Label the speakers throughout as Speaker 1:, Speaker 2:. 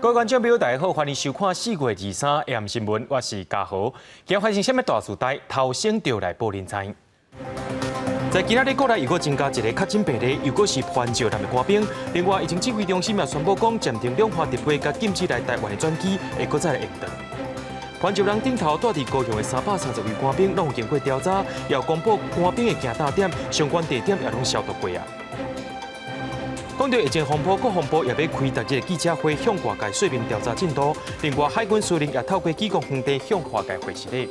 Speaker 1: 各位觀眾朋友，大家好，歡迎收看4月23 AM 新聞，我是嘉豪。今日發生啥物大事代，頭先就來報恁知。在今仔日國內又閣增加一个確診病例，又閣是潘石南的官兵。另外，疫情指揮中心也宣布講，暫停兩岸直飛佮禁止來台灣的轉機，會閣再來延長。潘石南頂頭蹛佇高雄的330位官兵，攏有經過調查，也公布官兵的行動點，相關地點也攏消毒過啊。講到疫情風波，國防部也欲開逐日記者會，向外界說明調查進度。另外，海軍司令也透過舉國園地向外界回釋咧。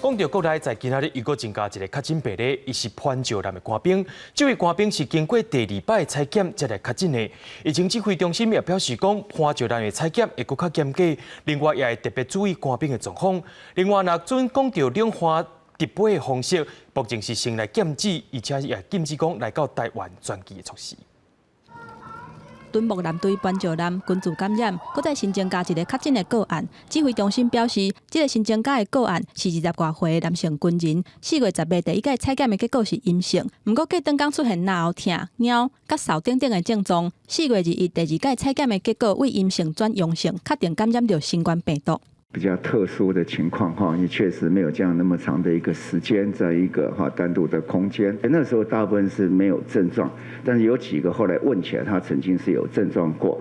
Speaker 1: 講到國內，在今仔日又閣增加一个確診病例，伊是潘石南的官兵。這位官兵是經過第二擺採檢才來確診的。疫情指揮中心也表示講，潘石南的採檢會閣較嚴格，另外也會特別注意官兵的狀況。另外，若準講到兩岸直飛的方式，目前是先來禁止，而且也禁止講來到台灣轉機的措施。
Speaker 2: 敦睦艦隊潘石南群聚感染，閣再新增加一个確診的個案。指揮中心表示，這个新增加的個案是20外歲的男性軍人，4月10日第一擺採檢的結果是陰性，毋過隔轉工出現嚨喉疼、貓、咳嗽等等的症狀。4月21第二擺採檢的結果為陰性轉陽性，確定感染著新冠病毒。
Speaker 3: 比較特殊的情況哈，你確實沒有這樣那麼長的一個時間，在一個哈單獨的空間。那時候大部分是沒有症狀，但是有幾個後來問起來，他曾經是有症狀過。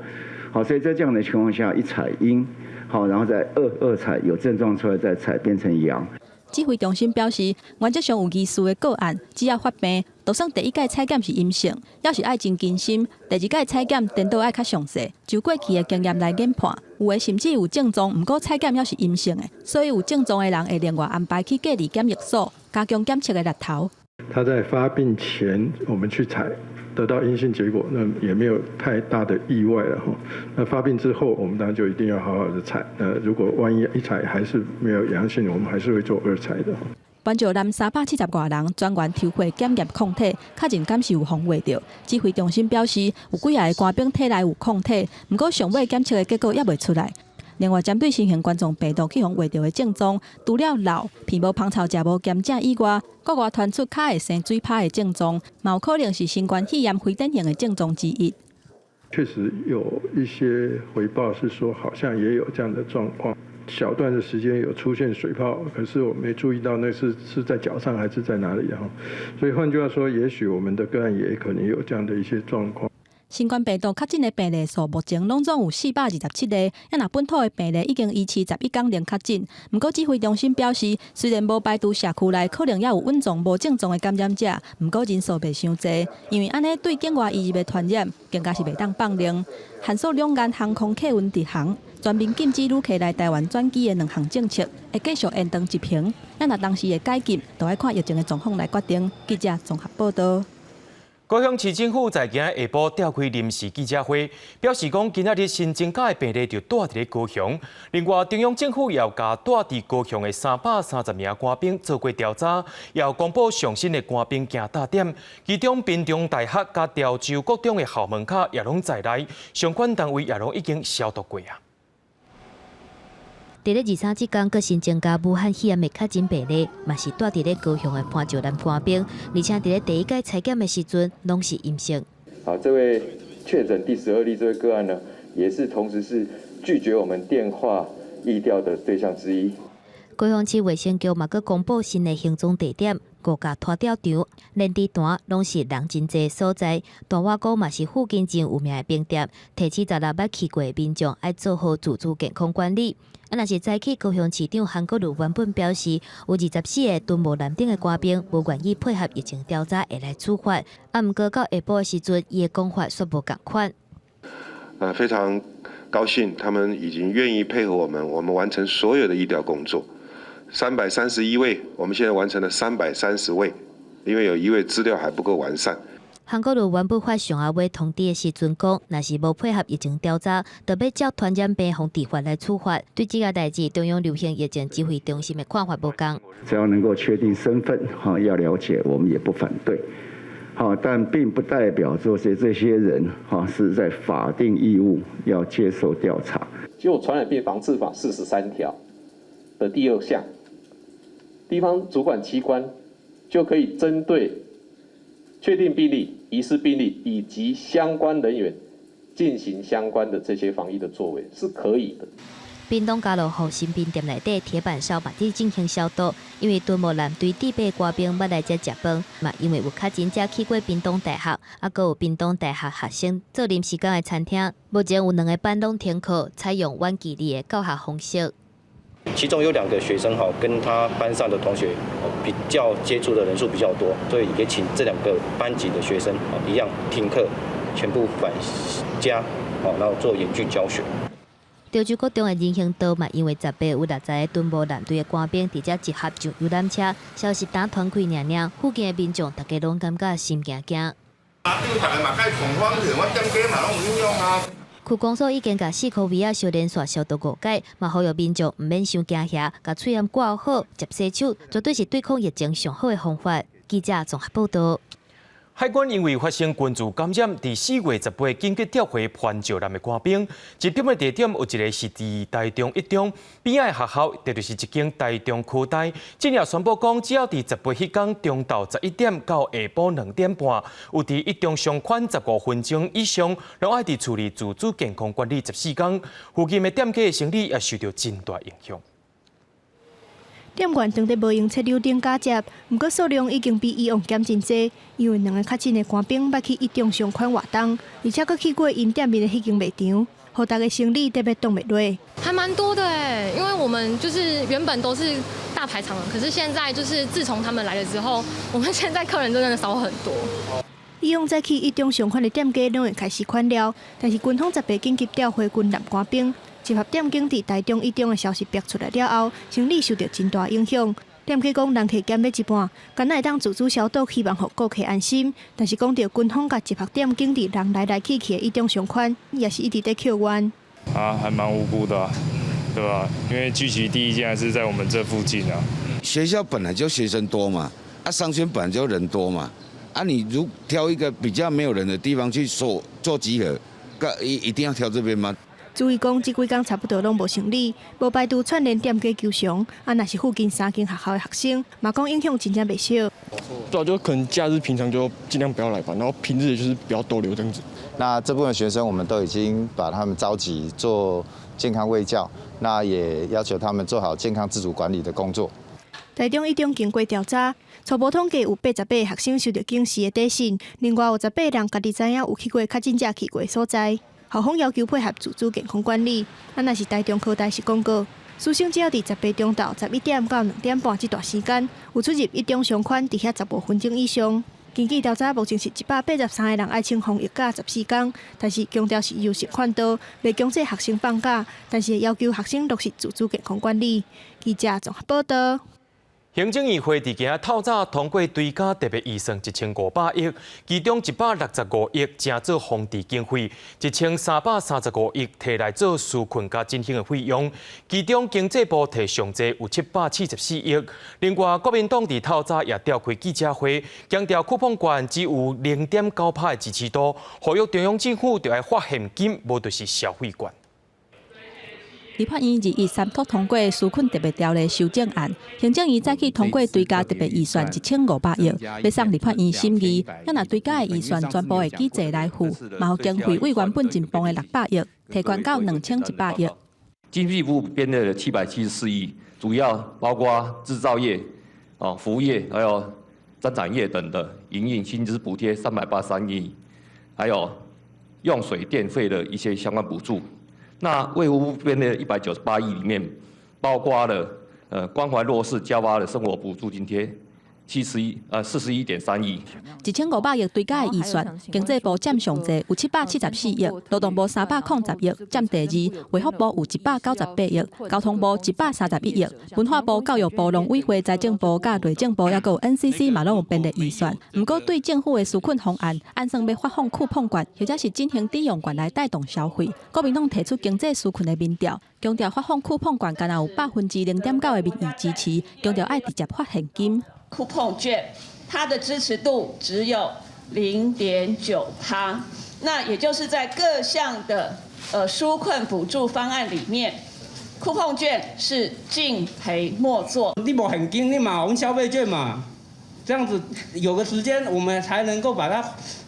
Speaker 3: 好，所以在這樣的情況下，一採陰，好，然後再二二採有症狀出來，再採變成陽。
Speaker 2: 指揮中心表示，原則上有疑似的個案，只要發病，就算第一擺採檢是陰性，猶是愛真謹慎。第二擺採檢，顛倒愛較詳細，就過去的經驗來研判，有的甚至有症狀，毋過採檢猶是陰性的，所以有症狀的人會另外安排去隔離檢疫所，加強檢測的力頭。
Speaker 4: 他在發病前，我們去採，得到陰性結果，那也沒有太大的意外了哈。那發病之後，我們當然就一定要好好的採。那如果萬一一採還是沒有陽性，我們還是會做二採的。
Speaker 2: 潘石南370外人專員抽血檢驗抗體，確認敢是有予畫著。指揮中心表示，有幾个官兵體內有抗體，毋過上尾檢測的結果猶未出來。另外，針對新型冠狀病毒去予畫著的症狀，除了老、鼻無芳臭、食無鹹食以外，國外傳出跤會生水泡的症狀，嘛有可能是新冠肺炎非典型的症狀之一。
Speaker 4: 確實有一些回報是說，好像也有這樣的狀況，小段的時間有出現水泡，可是我沒注意到那是在腳上還是在哪裡哈。所以換句話說，也許我們的個案也可能有這樣的一些狀況。
Speaker 2: 新冠病毒確診的病例數目前攏總有427例，啊若本土的病例已經維持11工零確診。毋過指揮中心表示，雖然無排除社區內可能猶有隱藏無症狀的感染者，毋過人數袂傷濟，因為按呢對境外移入的傳染更加是袂當放任。限縮兩岸航空客運直航，全面禁止旅客來台灣轉機的兩項政策，會繼續延長執行。啊若當時的解禁，就愛看疫情的狀況來決定。記者綜合報道。
Speaker 1: 高雄市政府在今仔下晡召開臨時記者會，表示講今仔日新增加的病例就蹛佇咧高雄。另外，中央政府也有共蹛佇高雄的330名官兵做過調查，也有公布上新的官兵行動點。其中，屏東大學佮潮州國中的校門口也攏在內，相關單位也攏已經消毒過啊。
Speaker 5: 佇咧23這工，閣新增加武漢肺炎的確診病例，嘛是蹛佇咧高雄的潘石南官兵，而且佇咧第一擺採檢的時陣，攏是陰性。
Speaker 6: 好，這位確診第12例這位個案呢，也是同時是拒絕我們電話疫調的對象之一。
Speaker 5: 高雄市衛生局嘛，閣公布新的行蹤地點，五甲拖吊場、連池潭攏是人真濟所在。大碗糕嘛是附近真有名的冰店，提醒十六捌去過的民眾愛做好自主健康管理。啊，若是早起高雄市長韓國瑜原本表示，有24個敦睦艦頂的官兵無願意配合疫情調查，會來處罰。啊，毋過到下晡的時陣，伊的講法煞無仝款。
Speaker 7: 非常高興，他們已經願意配合我們，我們完成所有的疫調工作。331位，我們現在完成了330位，因為有一位資料還不夠完善。
Speaker 5: 韓國瑜原本發上下尾通知的時陣講，若是無配合疫情調查，就欲照傳染病防治法來處罰。對這個代誌，中央流行疫情指揮中心的看法無仝。
Speaker 3: 只要能夠確定身份，哈，要了解，我們也不反對。好，但並不代表說這些人，哈，是在法定義務要接受調查。
Speaker 8: 就傳染病防治法43條的第二項，地方主管機關就可以針對確定病例、疑似病例以及相關人員進行相關的這些防疫的作為是可以的。
Speaker 5: 屏東嘉樂福新濱店內底鐵板燒嘛佇進行消毒，因為敦睦艦隊地八官兵捌來遮食飯，嘛因為有確診者去過屏東大學，啊，閣有屏東大學學生做臨時工的餐廳，目前有兩个班攏停課，採用遠距離的教學方式。
Speaker 9: 其中有兩個學生哈，跟他班上的同學比較接觸的人數比較多，所以也請這兩個班級的學生一樣停課，全部返家，然後做遠距教學。
Speaker 5: 潮州國中的人行道嘛，因為十八有60個敦睦艦隊的官兵佇遮集合上遊覽車，消息當傳開爾爾，附近的民眾大家攏感覺心驚驚。
Speaker 10: 啊，對大家嘛較恐慌者，我店家嘛攏有影響啊。
Speaker 5: 區公所已經共四箍圍仔相連線消毒五擺，嘛呼籲民眾毋免傷驚嚇，共喙罨掛好，捷洗手，絕對是對抗疫情上好的方法。記者綜合報道。
Speaker 1: 海關因為發生群聚感染，佇4月18緊急調回番石榴的官兵。集中的地點有一个是佇台中一中邊仔的學校，特別是一間台中科大。進而宣布講，只要佇十八彼工中晝11點到下晡2點半，有佇一中商圈15分鐘以上，攏愛佇厝裡自主健康管理14工。附近的店家的生意也受著真大影響。
Speaker 11: 店員當佇無閒切柳丁加接，毋過數量已經比以往減真濟。因為兩个確診的官兵捌去一中商圈活動，而且閣去過𪜶店面的彼間賣場，予大家生理特別擋袂落。
Speaker 12: 還蠻多的欸，因為我們就是原本都是大排長龍，可是現在就是自從他們來了之後，我們現在客人真的少很多。
Speaker 11: 以往早起一中商圈的店家攏會開始關了，但是軍方十八緊急調回軍艦官兵。集合點景佇台中一中的消息爆出來了後，生理受著真大影響。店家講人客減欲一半，敢若會當自主消毒，希望予顧客安心。但是講著軍方共集合點景佇人來來去去的一中商圈，也是一直佇抱怨。
Speaker 13: 啊，還蠻無辜的啊，對吧？因為聚集地竟然是在我們這附近啊。
Speaker 14: 學校本來就學生多嘛，啊，商圈本來就人多嘛，啊，你如挑一個比較沒有人的地方去做做集合，一定要挑這邊嗎？
Speaker 11: 注意講，這幾工差不多攏無生理，無排除串聯店家求償。啊，若是附近三間學校的學生，嘛講影響真正袂小。
Speaker 15: 對啊，就可能假日平常就盡量不要來吧，然後平日就是不要逗留這樣子。
Speaker 16: 那這部分學生，我們都已經把他們召集做健康衛教，那也要求他們做好健康自主管理的工作。
Speaker 11: 台中一中經過調查，初步統計有88个學生受著警示的短信，另外有18人家己知影有去過確診者去過所在。校方要求配合自主健康管理。啊，若是台中科大是講過，師生只要佇十八中晝11點到2點半這段時間，有出入一中商圈，佇遐15分鐘以上。根據調查，目前是183個人愛穿防疫甲14工，但是強調是柔性勸導，袂強制學生放假，但是會要求學生落實自主健康管理。記者綜合報道。
Speaker 1: 行政院會佇今仔透早通過追加特別預算1500億，其中165億成做防治經費，1335億提來做紓困佮振興的費用。其中經濟部提上濟有774億。另外，國民黨佇透早也召開記者會，強調酷碰券只有0.9%的支持度，呼籲中央政府著愛發現金，無就是消費券。
Speaker 2: 立法院213讀通過紓困特別條例修正案，行政院早起通過追加特別預算1500億，欲送立法院審議。啊若追加的預算全部會舉債來付，嘛予經費為原本真磅的600億，提懸到2100億。
Speaker 17: 經濟部編列了774億，主要包括製造業、服務業，還有三產業等的營運薪資補貼383億，還有用水電費的一些相關補助。那衛福部編的198億裡面，包括了關懷弱勢加發的生活補助津貼，41.3億。
Speaker 2: 1500億追加的預算，經濟部佔上濟，有774億；勞動部310億，佔第二；衛福部有198億；交通部131億；文化部、教育部、農委會、財政部佮內政部，抑閣有 NCC 嘛攏有編列預算。毋過對政府的紓困方案，按算欲發放酷碰券，或者是進行抵用券來帶動消費。國民黨提出經濟紓困的民調，強調發放酷碰券，干焦有0.9%的民意支持，強調愛直接發現金。
Speaker 18: 酷碰券，它的支持度只有0.9%，那也就是在各項的紓困補助方案裡面，酷碰券是敬陪末座。
Speaker 19: 你無現金，你嘛用消費券嘛，這樣子有個時間，我們才能夠把它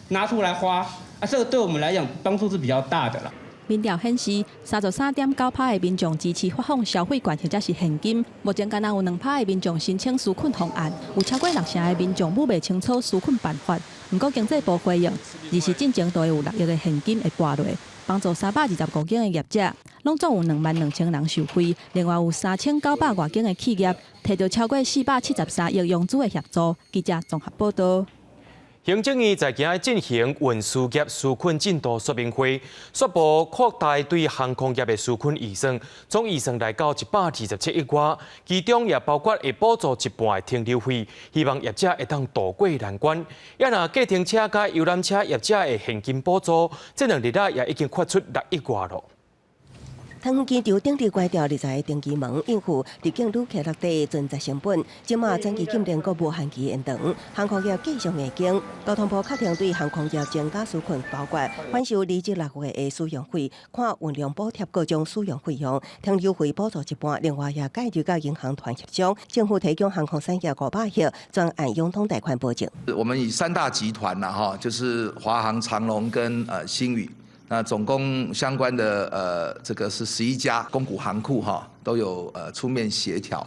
Speaker 19: 拿出來花。啊，這個對我們來講幫助是比較大的啦。
Speaker 2: 民調顯示，33.9%的民眾支持發放消費券或者是現金。目前敢若有2%的民眾申請紓困方案，有超過六成的民眾猶袂清楚紓困辦法。毋過經濟部回應，二十進前都會有6億的現金會撥落，幫助325間的業者，攏總有22,000人受惠。另外有3900外間的企業，提著超過473億融資的協助。記者綜合報道。
Speaker 1: 行政院在今仔進行運輸業紓困進度說明會，宣布擴大對航空業的紓困預算，總預算來到127億外，其中也包括會補助一半的停留費，希望業者會當渡過難關。也若計程車佮遊覽車業者的現金補助，這兩日仔也已經發出6億外囉。
Speaker 20: 桃園機場頂日關掉20个登機門，應付入境旅客落地存在成本。這馬轉機禁令閣無限期延長，航空業繼續硬撐。交通部確定對航空業增加紓困，包括返收2至6月的使用費，看運量補貼各種使用費用，停留費補助一半。另外也介入佮銀行團協商，政府提供航空產業500億專案融通貸款保證。
Speaker 21: 我們以三大集團啦，哈，就是華航、長榮跟星宇。那總共相關的這個是11家公股行庫哈，都有出面協調。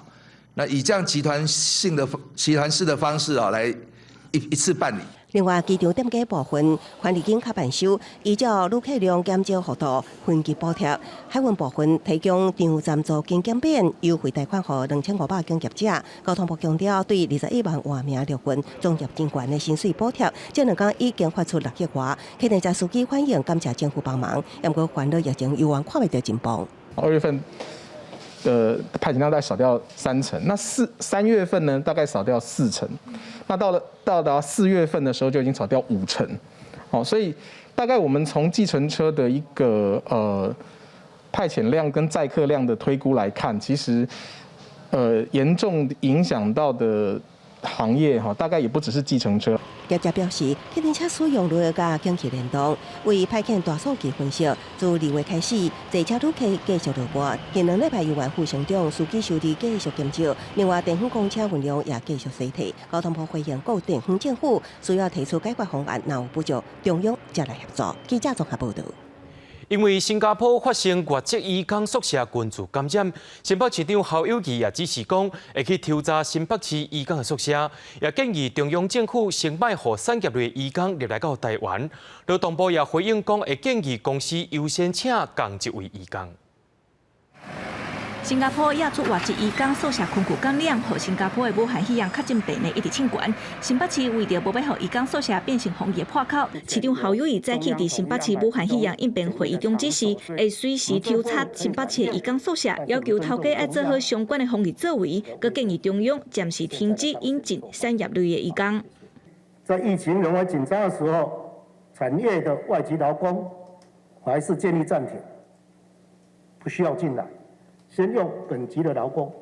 Speaker 21: 那以這樣集團性的集團式的方式啊，來一次辦理。
Speaker 20: 另外，機場店家部分權利金較慢收，依照旅客量減少幅度分級補貼。海運部分提供場站租金減免優惠貸款予2500間業者。交通部強調，對21萬外名陸運從業人員的薪水補貼，這兩工已經發出6億外。客運車司機反映感謝政府幫忙，毋過煩惱疫情猶原看袂著進步。
Speaker 22: 2月份的派遣量大概少掉3成，那3月份呢，大概少掉4成，那到達4月份的時候就已經少掉5成，哦，所以大概我們從計程車的一個派遣量跟載客量的推估來看，其實嚴重影響到的行業哈，大概也不只是計程車。
Speaker 20: 業者表示，計程車使用率佮景氣聯動，為派遣大數據分析，自2月開始，坐車旅客繼續落寞。近2禮拜猶原負成長，司機收入繼續減少。另外，地方公車運量也繼續衰退。交通部回應，各地方政府需要提出解決方案，若有不足，中央才來協助。記者綜合報道。
Speaker 1: 因為新加坡發生外籍移工宿舍群聚感染，新北市長侯友宜也指示講，會去抽查新北市移工的宿舍，也建議中央政府先莫予產業類移工入來到台灣。勞動部也回應講，會建議公司優先請仝一位移工。
Speaker 23: 新加坡惹出外籍移工宿舍群聚感染，予新加坡的武漢肺炎確診病例一直衝懸。新北市為著無欲予移工宿舍變成防疫破口，市長侯友宜早起佇新北市武漢肺炎應變會議中指示，會隨時抽查新北市的移工宿舍，要求頭家愛做好相關的防疫作為，閣建議中央暫時停止引進產業類的移工。
Speaker 24: 在疫情仍為緊張的時候，產業的外籍勞工還是建議暫停，不需要進來。先用本籍的勞工。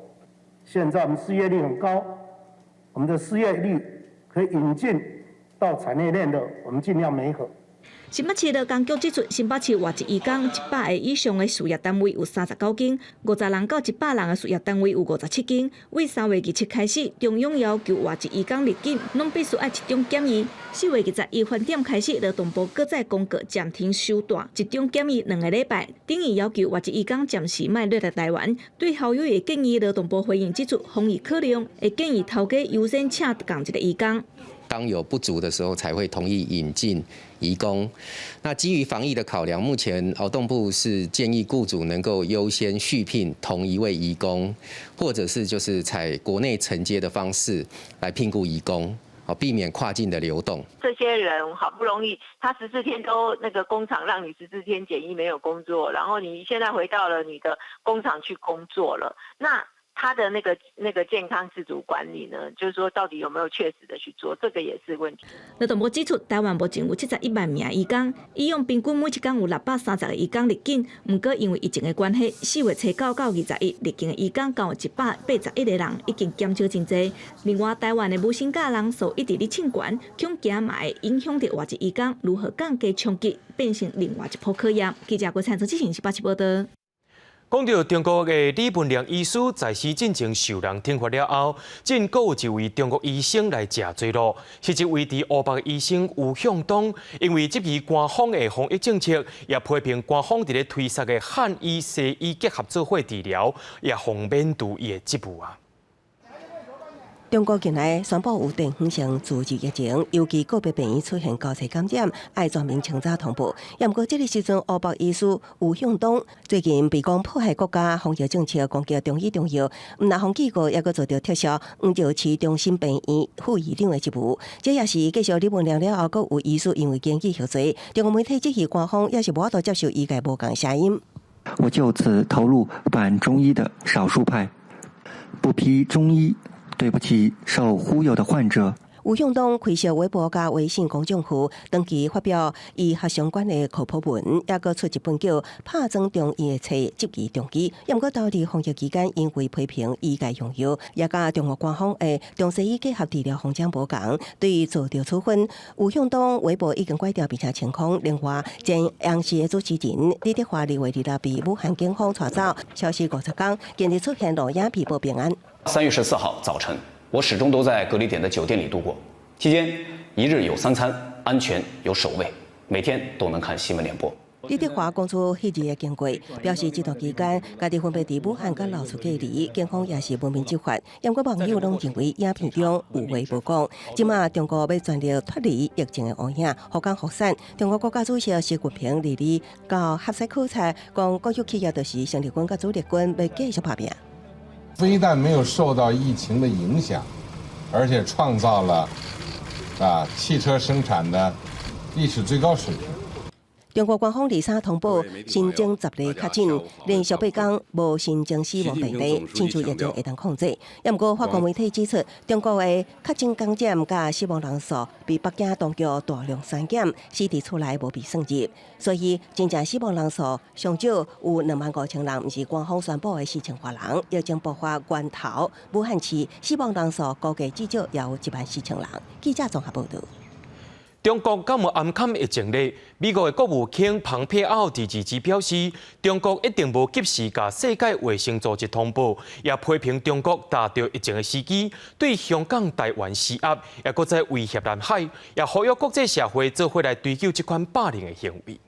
Speaker 24: 現在我們失業率很高，我們的失業率可以引進到產業鏈的，我們盡量媒合。
Speaker 23: 新北市勞工局指出，新北市外籍移工100個以上的事業單位有39間，50人到100人的事業單位有57間。為3月27開始，中央要求外籍移工入境，攏必須愛一種檢疫。4月21翻點開始，勞動部閣再公告暫停首段一種檢疫2個禮拜，等於要求外籍移工暫時莫入來台灣。對侯友宜建議，勞動部回應指出，防疫考量會建議頭家優先請仝一个移工。
Speaker 25: 當有不足的時候，才會同意引進移工。那基於防疫的考量，目前勞動部是建議雇主能夠優先續聘同一位移工，或者是就是採國內承接的方式來聘僱移工，避免跨境的流動。
Speaker 26: 這些人好不容易，他十四天都那個工廠讓你十四天檢疫沒有工作，然後你現在回到了你的工廠去工作了，那他的那個健康自主管理呢？就是說，到底有沒有確實的去做，這個也是問題。
Speaker 23: 勞動部指出，台灣目前有71萬名移工，以往平均每一工有630個移工入境。毋過因為疫情的關係，4月初9到21入境的移工共有181個人，已經減少真濟。另外，台灣的無薪假人數一直咧衝懸，恐驚嘛會影響著外籍移工如何降低衝擊，變成另外一波考驗。記者郭燦做執行是八七報道。
Speaker 1: 講著中國的李文亮醫師在死進前受人懲罰了後，竟閣有一位中國醫生來食罪咯。是一位佇湖北的醫生吳向東，因為質疑官方的防疫政策，也批評官方佇咧推捒的漢醫西醫結合做伙治療，也予免除伊的職務啊。
Speaker 20: 中國近來宣布有地方性自治疫情，尤其個別病院出現交叉感染，愛全民清早通報。毋過這个時陣，湖北醫師吳向東最近被講破壞國家防疫政策，攻擊中醫中藥，毋但予警告，猶閣遭著撤銷黃石市中心病院副院長的職務。這也是繼續李文亮了後，閣有醫師因為檢舉獲罪。中國媒體質疑官方也是無法度接受醫界無仝聲音。
Speaker 3: 我就此投入反中醫的少數派，不批中醫。對不起，受忽悠的患者。
Speaker 20: 吳向東開設微博佮微信公眾號，長期發表醫學相關的科普文，猶閣出一本叫《拍裝中醫的冊》，質疑中醫。毋過當佇防疫期間，因為批評醫界用藥，也佮中國官方的中西醫結合治療方針無仝，對伊遭著處分。吳向東微博已經關掉，並且清空。另外，前央視的主持人李德華2月26被武漢警方帶走，消失50天，近日出現錄影片報平安。
Speaker 4: 3月14號早晨，我始終都在隔離點的酒店裡度過，期間一日有三餐，安全有守衛，每天都能看新聞聯播。
Speaker 20: 李德華講出彼日的經過，表示這段期間家己分別佇武漢佮老厝隔離，警方也是文明執法。毋過網友攏認為影片中有話無講。這馬中國欲全力脫離疫情的烏影，復工復產。中國國家主席習近平二二到合作考察，講國有企業就是生力軍佮主力軍，欲繼續拍拚。
Speaker 6: 非但沒有受到疫情的影響，而且創造了汽車生產的歷史最高水平。
Speaker 20: 中國官方23通報新增10例確診，連續八工無新增死亡病例，親像疫情會當控制。毋過法國媒體指出，中國的確診感染佮死亡人數被北京當局大量刪減，死佇厝內無被算入，所以真正死亡人數上少有25,000人，毋是官方宣布的4000外人。疫情爆發源頭武漢市死亡人數估計至少也有14,000人。記者綜合報導。
Speaker 1: 中國敢有掩崁疫情咧？美國的國務卿蓬佩奧佇二二表示，中國一定無及時共世界衛生組織通報，也批評中國踏著疫情的時機，對香港、台灣施壓，也閣再威脅南海，也呼籲國際社會做伙來追究這款霸凌的行為。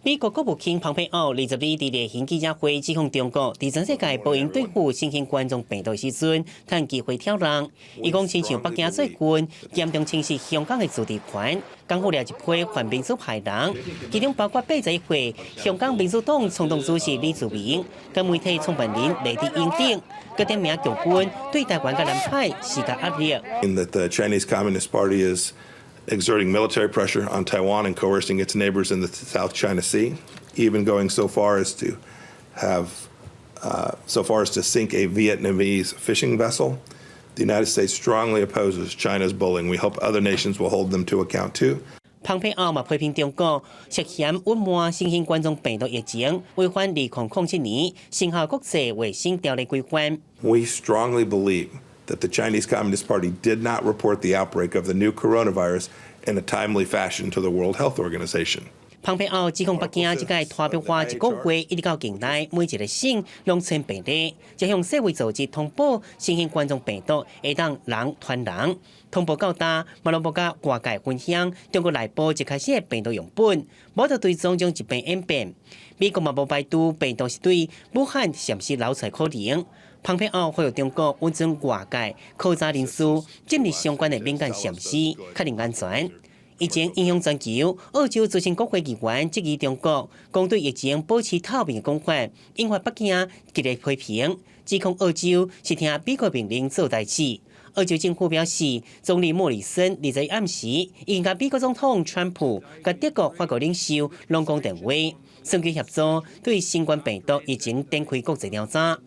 Speaker 7: 美國國務卿蓬佩奧22佇例行記者會指控中國佇全世界無閒對付新型冠狀病毒時陣，趁機會挑釁。伊講親像北京最近嚴重侵蝕香港的自治權，降獲了一批反民主派人，其中包括81歲香港民主黨創黨主席李柱銘，佮媒體創辦人黎智英等，閣點名共軍對台灣佮南海施加壓力。
Speaker 8: In that the Chinese Communist Party is exerting military pressure on Taiwan and coercing its neighbors in the South China Sea, even going so far as to sink a Vietnamese fishing vessel. The United States strongly opposes China's bullying. We hope other nations will hold them to account too.
Speaker 7: 蓬佩奧嘛批評中國涉嫌隱瞞新型冠狀病毒疫情，違反2007年生效國際衛生條例規範。
Speaker 8: We strongly believe that the Chinese Communist Party did not report the outbreak of the new coronavirus in a timely fashion to the World Health Organization.
Speaker 7: 蓬佩奧指控北京這擺拖爆發一個月，一直到境內每一個省攏傳病例，才向世衛組織通報新型冠狀病毒會當人傳人。通報到今，嘛攏無佮外界分享中國內部一開始的病毒樣本，無得追蹤將疾病演變。美國嘛無排除病毒是對武漢是毋是流出可能。蓬佩奧呼籲中國允准外界考察人士進入相關的敏感設施，確認安全。疫情影響全球，澳洲資深國會議員質疑中國講對疫情保持透明的講法，引發北京激烈批評，指控澳洲是聽美國命令做代誌。澳洲政府表示，總理莫里森21暗時已經佮美國總統川普佮德國、法國領袖攏講電話，尋求協助對新冠病毒疫情展開國際調查。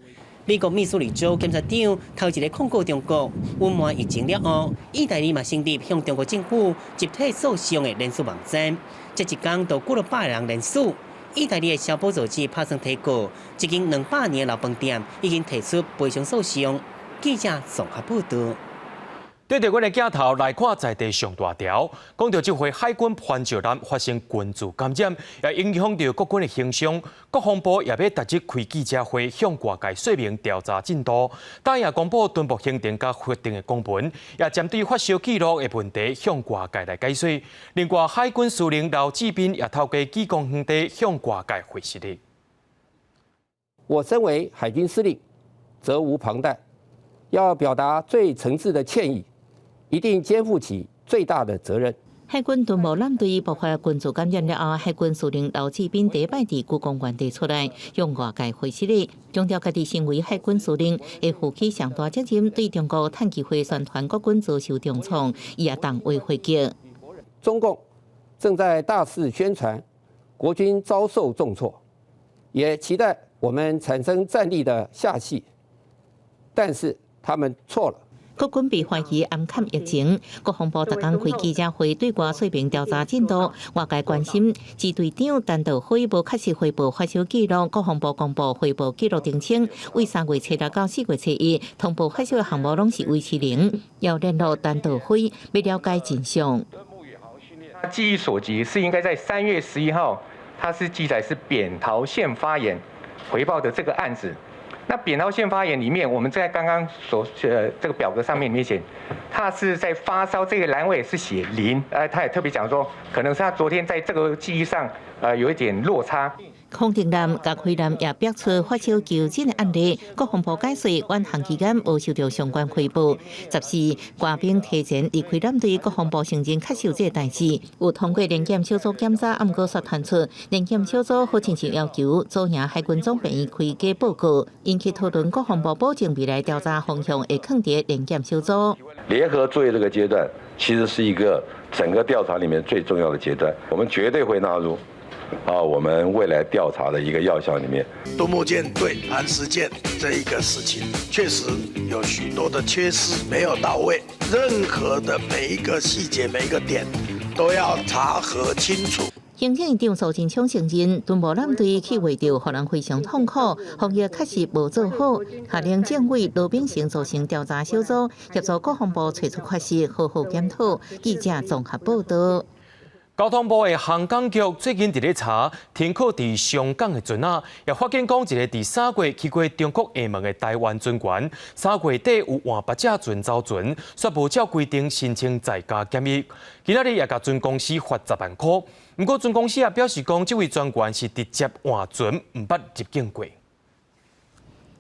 Speaker 7: 美國密蘇里州檢察長頭一个控告中國隱瞞疫情了後，意大利嘛成立向中國政府集體訴訟的連署網站，這一工就過了100人連署。意大利的消保組織拍算提告，一間200年老飯店已經提出賠償訴訟。記者綜合報導。
Speaker 1: 對著阮的鏡頭來看，在地上大條，講著這回海軍潘石艦發生群聚感染，也影響著國軍的形象。國防部也欲逐日開記者會，向外界說明調查進度。今也公布敦睦行程佮核定的公文，也針對發燒記錄的問題向外界來解說。另外，海軍司令劉志斌也透過紀光園地向外界回釋的。
Speaker 5: 我身為海軍司令，責無旁貸，要表達最誠摯的歉意。一定肩負起最大的責任。
Speaker 9: 海軍敦睦艦隊爆發群聚感染了後，海軍司令劉志斌第一擺佇故宮園地出來，向外界回釋咧，強調家己身為海軍司令，會負起上大責任，對中國趁機會宣傳國軍遭受重創，伊也當為回擊。
Speaker 5: 中共正在大肆宣傳國軍遭受重挫，也期待我們產生戰力的下隙，但是他們錯了。
Speaker 9: 國軍被懷疑掩蓋疫情，國防部逐工開記者會對外說明調查進度。外界關心支隊長陳道輝無確實匯報發燒記錄，國防部公布匯報記錄澄清，為3月初六到4月初一通報發燒的項目攏是維持零，要聯絡陳道輝欲了解真相。
Speaker 10: 記憶所及是應該在3月11號，他是記載是扁桃腺發炎回報的這個案子。那扁桃腺發炎裡面，我們在剛剛所這個表格上面裡面寫，他是在發燒這個欄位是寫零，他也特別講說，可能是他昨天在這個記憶上，有一點落差。
Speaker 9: 空定艦佮飛艦也爆出發燒求診的案例，國防部解釋，遠航期間無收到相關回報。14官兵提前離開艦隊，國防部承認確實有這個代誌，有通過聯檢小組檢查，毋過煞傳出聯檢小組好親像要求左營海軍總病院開假報告，引起討論。國防部保證未來調查方向會囥佇聯檢小組。
Speaker 12: 聯合作業這個階段，其實是一個整個調查裡面最重要的階段，我們絕對會納入。啊，我們未來調查的一個要項裡面，
Speaker 13: 敦睦艦對磐石艦這一個事情，確實有許多的缺失沒有到位，任何的每一個細節、每一個點都要查核清楚。
Speaker 9: 行政院長蘇貞昌承認，敦睦艦隊去畫著，予人非常痛苦，防疫確實無做好，下令政委羅秉成組成調查小組，協助國防部揣出缺失，好好檢討。記者綜合報道。
Speaker 1: 交通部的航港局最近佇咧查停靠佇松港的船仔，也發現講一个佇三月去過中國廈門的台灣船員，三月底有換別隻船走船，卻無照規定申請在家檢疫。今仔日也共船公司罰10萬箍。毋過船公司也表示講，這位船員是直接換船，毋捌入境過。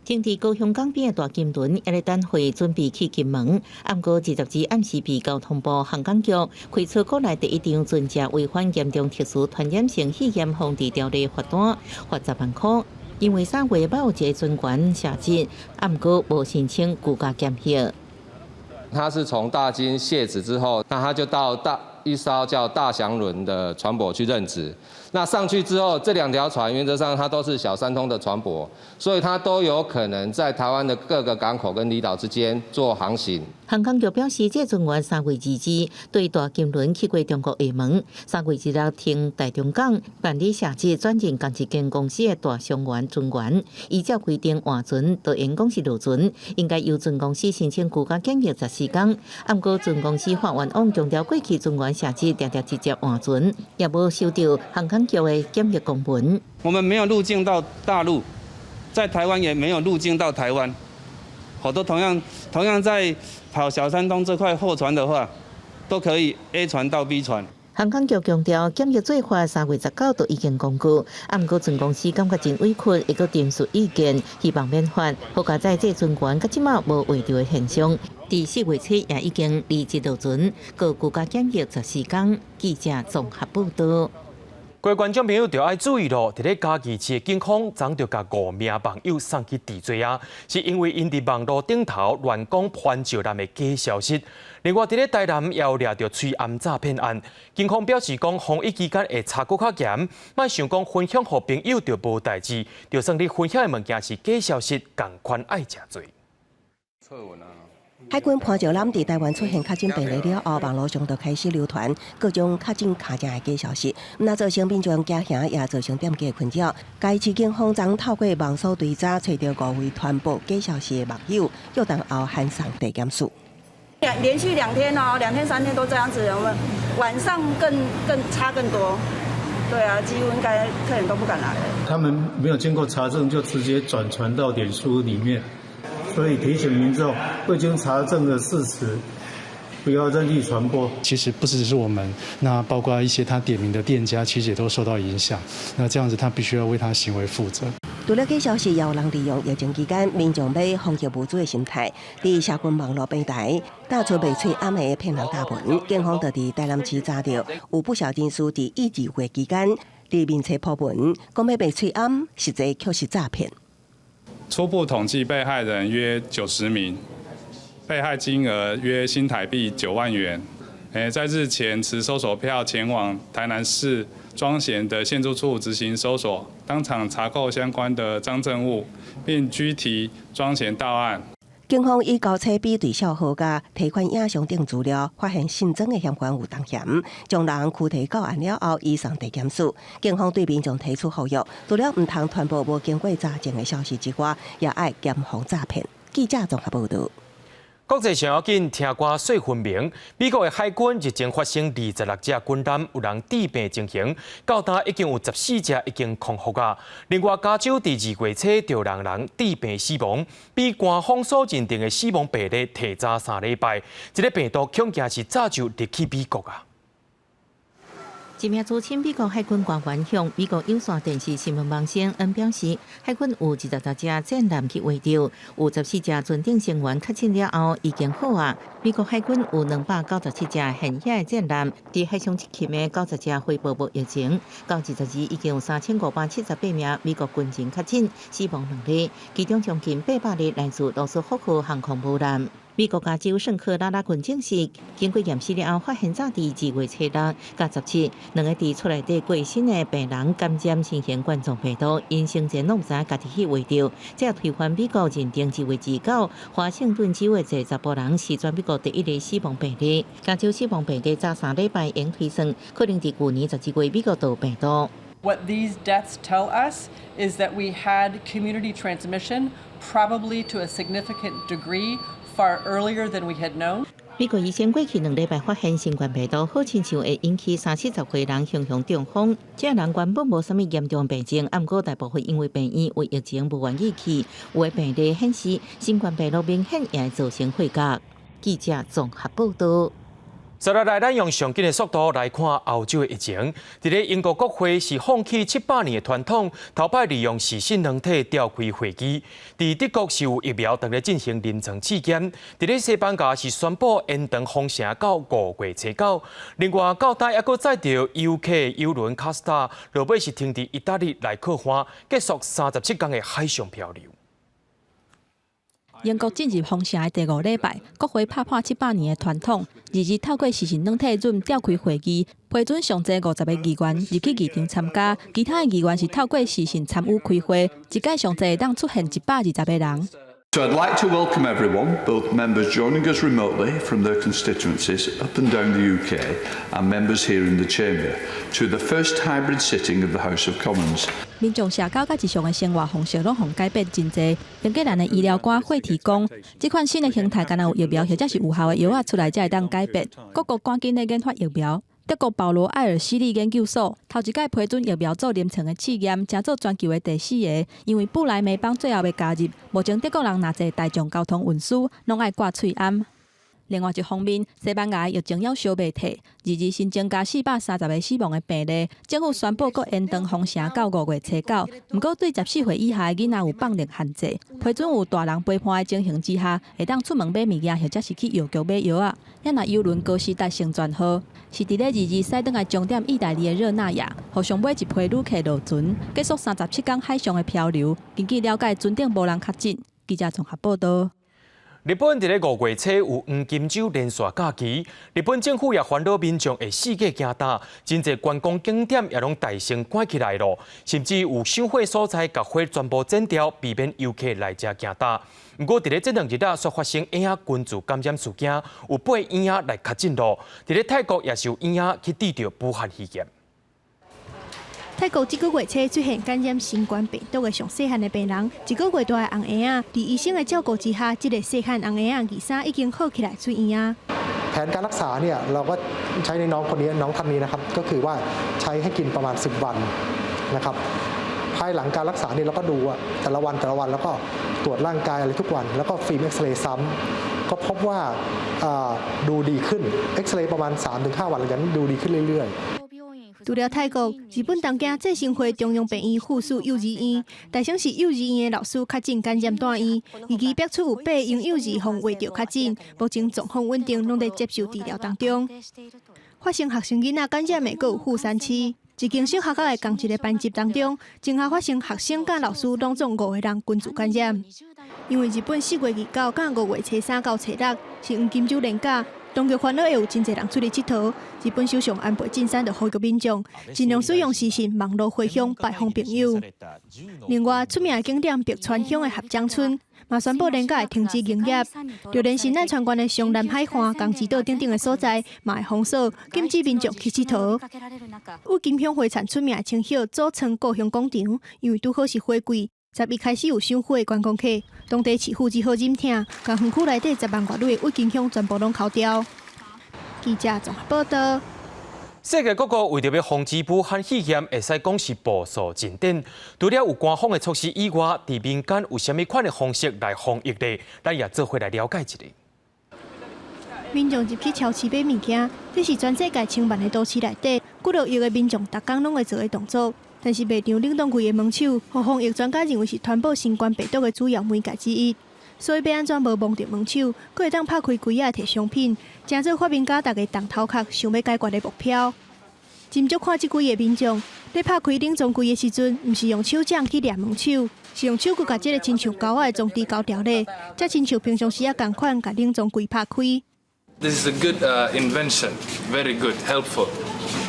Speaker 9: 停佇高雄港邊的大金輪，猶咧等貨準備去金門。毋過22日暗時被交通部航港局開出國內第一張船隻違反嚴重特殊傳染性肺炎防治條例罰單，罰10萬箍。因為三月捌有一个船員確診，毋過無申請居家檢疫。
Speaker 14: 他是從大金卸職之後，那他就到大一艘叫大祥輪的船舶去任職。那上去之後，這兩條船原則上它都是小三通的船舶，所以它都有可能在台灣的各個港口跟離島之間做航行。
Speaker 9: 航港局表示，這船員3月22對大金輪去過中國廈門，3月26停台中港辦理卸職轉任仝一間公司的大祥源船員，依照規定換船，就應講是落船，應該由船公司申請居家檢疫14天。毋過船公司發願往強調過去船員卸職定定直接換船，也無收到航港局的檢疫公文。
Speaker 19: 我們沒有入境到大陸，在台灣也沒有入境到台灣。好多同樣在跑小三通這塊貨船的話，都可以 A 船到 B 船。
Speaker 9: 航港局強調，檢疫做法3月19就已經公告，毋過船公司感覺真委屈，會閣陳述意見，希望免罰。好佳哉這船員到這馬無畫著的現象，佇4月初也已經離職落船，閣居家檢疫14天。記者綜合報道。
Speaker 1: 各位觀眾朋友，著愛注意囉！佇咧嘉義市的警方，昨就共五名網友送去治罪啊，是因為𪜶佇網路頂頭亂講潘石艦的假消息。另外，佇咧台南也有掠著喙罨詐騙案，警方表示講，防疫期間會查閣較嚴，莫想講分享予朋友就無代誌，就算你分享的物件是假消息，仝款愛食罪。
Speaker 20: 海軍潘石艦佇台灣出現確診病例了後，網路上就開始流傳各種確診敲正的假消息，毋但造成民眾驚嚇，也造成店家的困擾。嘉義市警方昨透過網搜追查，揣著五位傳播假消息的網友，約談後函送地檢署。
Speaker 2: 連續2天哦，2天3天都這樣子，我們晚上更差更多。對啊，幾乎應該客人都不敢來了。
Speaker 11: 他們沒有經過查證就直接轉傳到臉書裡面，所以提醒民眾未經查證的事實不要任意傳播。
Speaker 15: 其實不只是我們，那包括一些他點名的店家，其實也都受到影響。那這樣子，他必須要為他行為負責。
Speaker 20: 除了假消息，也有人利用疫情期間民眾買防疫物資的心態，佇社群網路平台打出賣喙罨的騙人貼文。警方就佇台南市查著，有不少人士佇1、2月期間佇面冊 po 文，講欲賣喙罨，實際卻是詐騙。
Speaker 16: 初步統計被害人約90名，被害金額約新台幣9萬元。在日前持搜索票前往台南市莊賢的協助處執行搜索，當場查扣相關的贓證物，並拘提莊賢到案。
Speaker 20: 警方以交叉比對帳號佮提款影像等資料，發現新增的嫌犯有同嫌，將人拘提到案了後，移送地檢署。警方對民眾提出呼籲，除了毋通傳播無經過查證的消息之外，也愛嚴防詐騙。記者綜合報導。
Speaker 1: 國際上要緊，聽歌說分明。美國的海軍日前發生26隻軍艦有人致病情形，到今已經有14隻已經康復啊。另外，加州佇2月初著人致病死亡，比官方所認定的死亡病例提早3禮拜。這个病毒恐驚是早就入去美國啊。
Speaker 9: 一名資深美國海軍官員向美國有線電視新聞網 CNN 表示，海軍有26隻戰艦去畫著，有14隻船頂成員確診了後已經好啊。美國海軍有297隻現役的戰艦，佇海上執勤的90隻恢復無疫情。到22已經有3578名美國軍人確診，死亡兩例，其中將近800例來自羅斯福號航空母艦。美國加州聖克拉拉郡證實，經過驗屍了後，發現早佇2月初6佮17，兩个佇厝內底過身的病人感染新型冠狀病毒，𪜶生前攏毋知影家己去畫著，這推翻美國認定2月29華盛頓州的一个查埔人是全美國第一个死亡病例。加州死亡病例早3禮拜用推算，可能佇舊年12月美國就有病毒。
Speaker 17: What these deaths tell us is that we had community transmission, probably to a significant degree, far earlier than we had known.
Speaker 9: 美國醫生過去2禮拜發現新冠病毒，好親像會引起三四十歲人雄雄中風。這人原本無啥物嚴重病症，毋過大部分因為病院為疫情無願意去。有的病例顯示，新冠病毒明顯也會造成血壓。記者綜合報導。
Speaker 1: 接落來，咱用上緊的速度來看歐洲的疫情。佇咧英國國會是放棄700年的傳統，頭擺利用視訊軟體召開會議。佇德國是有疫苗正咧進行臨床試驗。佇咧西班牙是宣布延長封城到5月初9。另外，到今猶閣載著遊客郵輪卡斯塔，落尾是停佇意大利來靠岸，結束37天的海上漂流。
Speaker 18: 英國進入封城的第五禮拜，國會拍破700年的傳統，二二透過視訊軟體 Zoom 召開會議，批准上濟50個議員入去議場參加，其他的議員是透過視訊參與開會，一屆上濟會當出現120個人。
Speaker 27: So I'd like to welcome everyone, both members joining us remotely from their constituencies up and down the UK and members here in the chamber, to the first hybrid sitting of the House of Commons.
Speaker 18: 民眾社交佮日常的生活方式攏予改變真濟。英格蘭的醫療官惠提講，這款新的形態，敢若有疫苗或者是有效的藥仔出來才會當改變。各國趕緊咧研發疫苗。德國保羅埃爾希利研究所頭一擺批准疫苗做臨床的試驗，成做全球的第四个。因為不來梅邦最後欲加入，目前德國人若坐大眾交通運輸，攏愛掛喙罨。另外一方面，西班牙疫情猶燒袂退，二二新增加430個死亡的病例，政府宣布閣延長封城到5月初9。毋過對14歲以下的囡仔有放寬限制，批准有大人陪伴的情形之下，會當出門買物件或者是去藥局買藥仔。咱若郵輪高士達成全號，是佇咧二二駛轉來終點意大利的熱那亞，予上尾一批旅客落船，結束37天海上的漂流。根據了解，船頂無人確診。記者綜合報導。
Speaker 1: 日本佇咧5月初有黃金週連續假期，日本政府也煩惱民眾會四界行踏，真濟觀光景點也攏大聲關起來囉，甚至有傷火所在共火全部剪掉，避免遊客來遮行踏。毋過佇咧這兩日啊，煞發生嬰仔群聚感染事件，有八个嬰仔來確診囉。佇咧泰國也是有嬰仔去得著武漢肺炎。
Speaker 18: 泰國這個月初出現感染新冠病毒的上細漢的病人，一個月大的紅嬰仔，佇醫生的照顧之下，這個細漢紅嬰仔23已經好起來出院啊。
Speaker 3: แผนการรักษาเนี่ยเราก็ใช้ในน้องคนนี้น้องท่านนี้นะครับก็คือว่าใช้ให้กินประมาณ 10 วันนะครับภายหลังการรักษาเนี่ยเราก็ดูว่าแต่ละวันแต่ละวันแล้วก็ตรวจร่างกายอะไรทุกวัน แล้วก็ฟิล์มเอ็กซเรย์ซ้ำก็พบว่าดูดีขึ้นเอ็กซเรย์ประมาณ 3-5 วันหลังจากนั้นดูดีขึ้นเรื่อยๆ
Speaker 18: 除了泰國，日本東京濟生會中央病院附屬幼兒園，大城市幼兒園的老師確診感染住院，預期逼出有八嬰幼兒予懷著確診，目前狀況穩定，攏佇接受治療當中。發生學生囡仔感染的，閣有富山市，一間小學校的仝一个班級當中，前後發生學生佮老師攏總五個人群聚感染。因為日本4月29佮5月初三到初六是黃金週連假。當局煩惱會有真濟人出去𨑨迌，日本首相安倍晉三就呼籲民眾盡量使用視訊網路回鄉拜訪朋友。另外，出名的景點白川鄉的合掌村嘛宣布連假會停止營業，就連神奈川縣的湘南海岸、江之島等等的所在嘛會封鎖，禁止民眾去𨑨迌。鬱金香花田出名的青島祖倉故鄉廣場，因為拄好是花季。11開始有賞花的觀光客，當地市府只好忍痛，共園區內底10萬外蕊的鬱金香全部攏抠掉。記者綜合報道。
Speaker 1: 世界各國為著欲防止武漢肺炎，會使講是步數進展。除了有官方的措施以外，佇民間有啥物款的方式來防疫呢？咱也做伙來了解一下。
Speaker 18: 民眾入去超市買物件，這是全世界千萬的都市內底，幾落億的民眾逐工攏會做的動作。但是賣場冷凍櫃的門手，予防疫專家認為是傳播新冠病毒的主要媒介之一。所以欲按怎無摸著門手，閣會當拍開櫃仔提商品，成做發明家逐家動頭殼想欲解決的目標。斟酌看這幾个民眾，咧拍開冷藏櫃的時陣，毋是用手掌去掠門手，是用手骨共這个親像鉤仔的裝置鉤牢咧，才親像平常時仔仝款，共冷藏櫃拍開。
Speaker 21: This is a good invention, very good, helpful.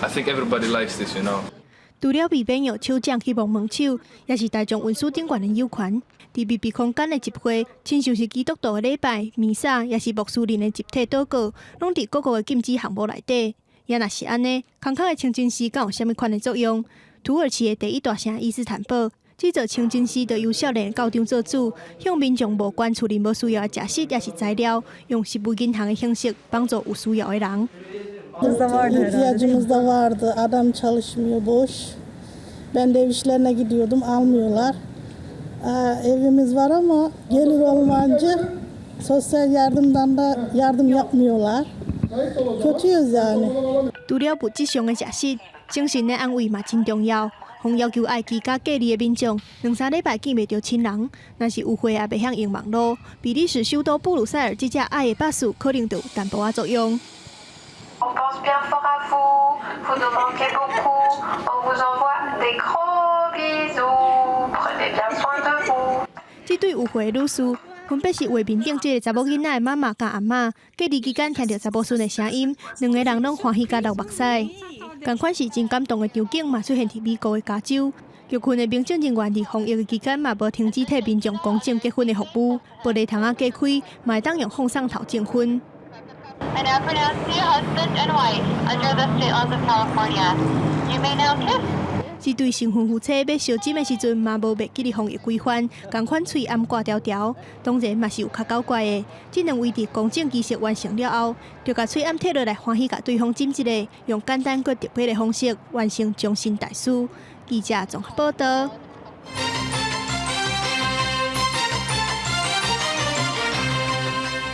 Speaker 21: I think everybody likes this, you know.
Speaker 18: 除了避免用手掌去摸門手，也是大眾運輸頂懸的有權。佇密閉空間的集會，親像是基督徒的禮拜、彌撒，抑是穆斯林的集體禱告，攏佇各國的禁止項目內底。也若是按呢，空空的清真寺敢有啥物款的作用？土耳其的第一大城伊斯坦堡，這座清真寺就由少年教長做主，向民眾募捐厝裡無需要的食食，抑是材料，用食物銀行的形式幫助有需要的人。
Speaker 22: İhtiyacımız da vardı. Adam çalışmıyor, boş. Ben de ev işlerine gidiyordum, almıyorlar. Evimiz var ama gelir olmayınca sosyal yardımdan da yardım yapmıyorlar. Kötüyüz yani.
Speaker 18: 除了物質上的食食，精神的安慰嘛真重要。予要求愛居家隔離的民眾，兩三禮拜見袂著親人，若是有貨也袂曉用網路。比利時首都布魯塞爾這隻愛的巴士可能就有淡薄仔作用。
Speaker 23: On pense bien fort à vous, vous nous manquez beaucoup, on vous envoie des gros bisous, prenez bien soin de vous。
Speaker 18: 這對有歲的女士，分別是畫面頂這个查某囡仔的媽媽佮阿嬤。隔離期間聽著查某孫的聲音，兩个人攏歡喜甲流目屎。仝款是真感動的場景嘛，出現佇美國的加州。玉群的民政人員佇防疫的期間嘛，無停止替民眾公證結婚的服務。玻璃窗仔隔開，嘛會當用放送頭證婚。
Speaker 23: I now pronounce you husband and wife under the state laws of California. You may now kiss.
Speaker 18: 這對新婚夫妻欲相親的時陣，嘛無袂記得防疫規範，仝款喙罨掛條條，當然嘛是有較古怪的。這兩位佇公證儀式完成了後，就共喙罨退落來，歡喜共對方親一下，用簡單閣特別的方式完成終身大事。記者綜合報道。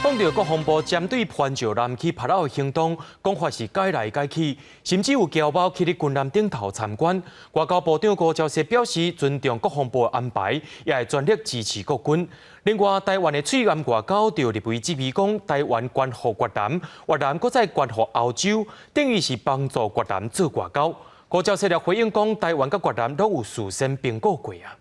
Speaker 1: 講著國防部針對傳召南去拍撈的行動，講法是改來改去，甚至有僑胞去佇軍艦頂頭參觀。外交部長吳釗燮表示尊重國防部的安排，也會全力支持國軍。另外，台灣的喙罨外交就立委質疑講，台灣捐予越南，越南閣再捐予歐洲，等於是幫助越南做外交。吳釗燮也回應講，台灣佮越南攏有事先評估過啊。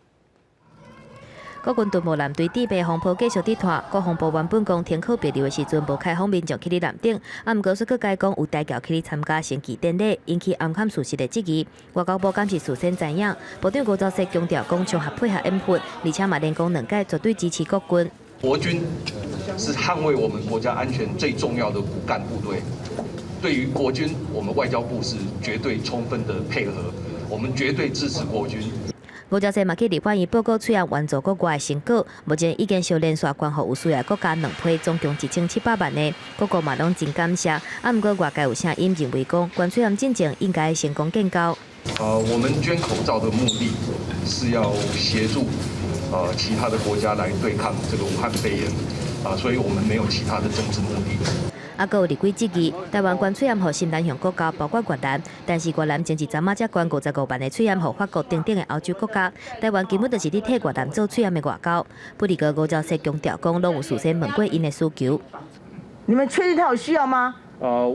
Speaker 24: 國軍敦睦艦隊戰備風波繼續佇拖，國防部原本講停靠別離的時陣無開放民眾去佇艦頂，啊，毋過煞閣改講有台僑去佇參加升旗典禮，引起頷坎事實的質疑。外交部敢是事先知影，部長吳釗燮強調講場合配合演訓，而且嘛連講兩屆絕對支持國軍。
Speaker 25: 國軍是捍衛我們國家安全最重要的骨幹部隊，對於國軍，我們外交部是絕對充分的配合。我們絕對支持國軍。
Speaker 24: 吳釗燮嘛去立法院報告喙罨援助國外的成果，目前已經小連續捐予有需要國家兩批，總共1700萬的，各國嘛攏真感謝。啊，毋過外界有聲音認為講，捐喙罨進前應該先講建交。
Speaker 25: 我們捐口罩的目的是要協助其他的國家來對抗這個武漢肺炎，啊，所以我們沒有其他的政治目的。
Speaker 24: 啊，閣有立委質疑，台灣捐喙罨予新南向國家，包括越南，但是越南前一陣仔才捐55萬的喙罨予法國等等的歐洲國家，台灣根本就是佇替越南做喙罨的外交。不過吳釗燮強調講，攏有事先問過𪜶的需求。
Speaker 4: 你們確定他有需要嗎？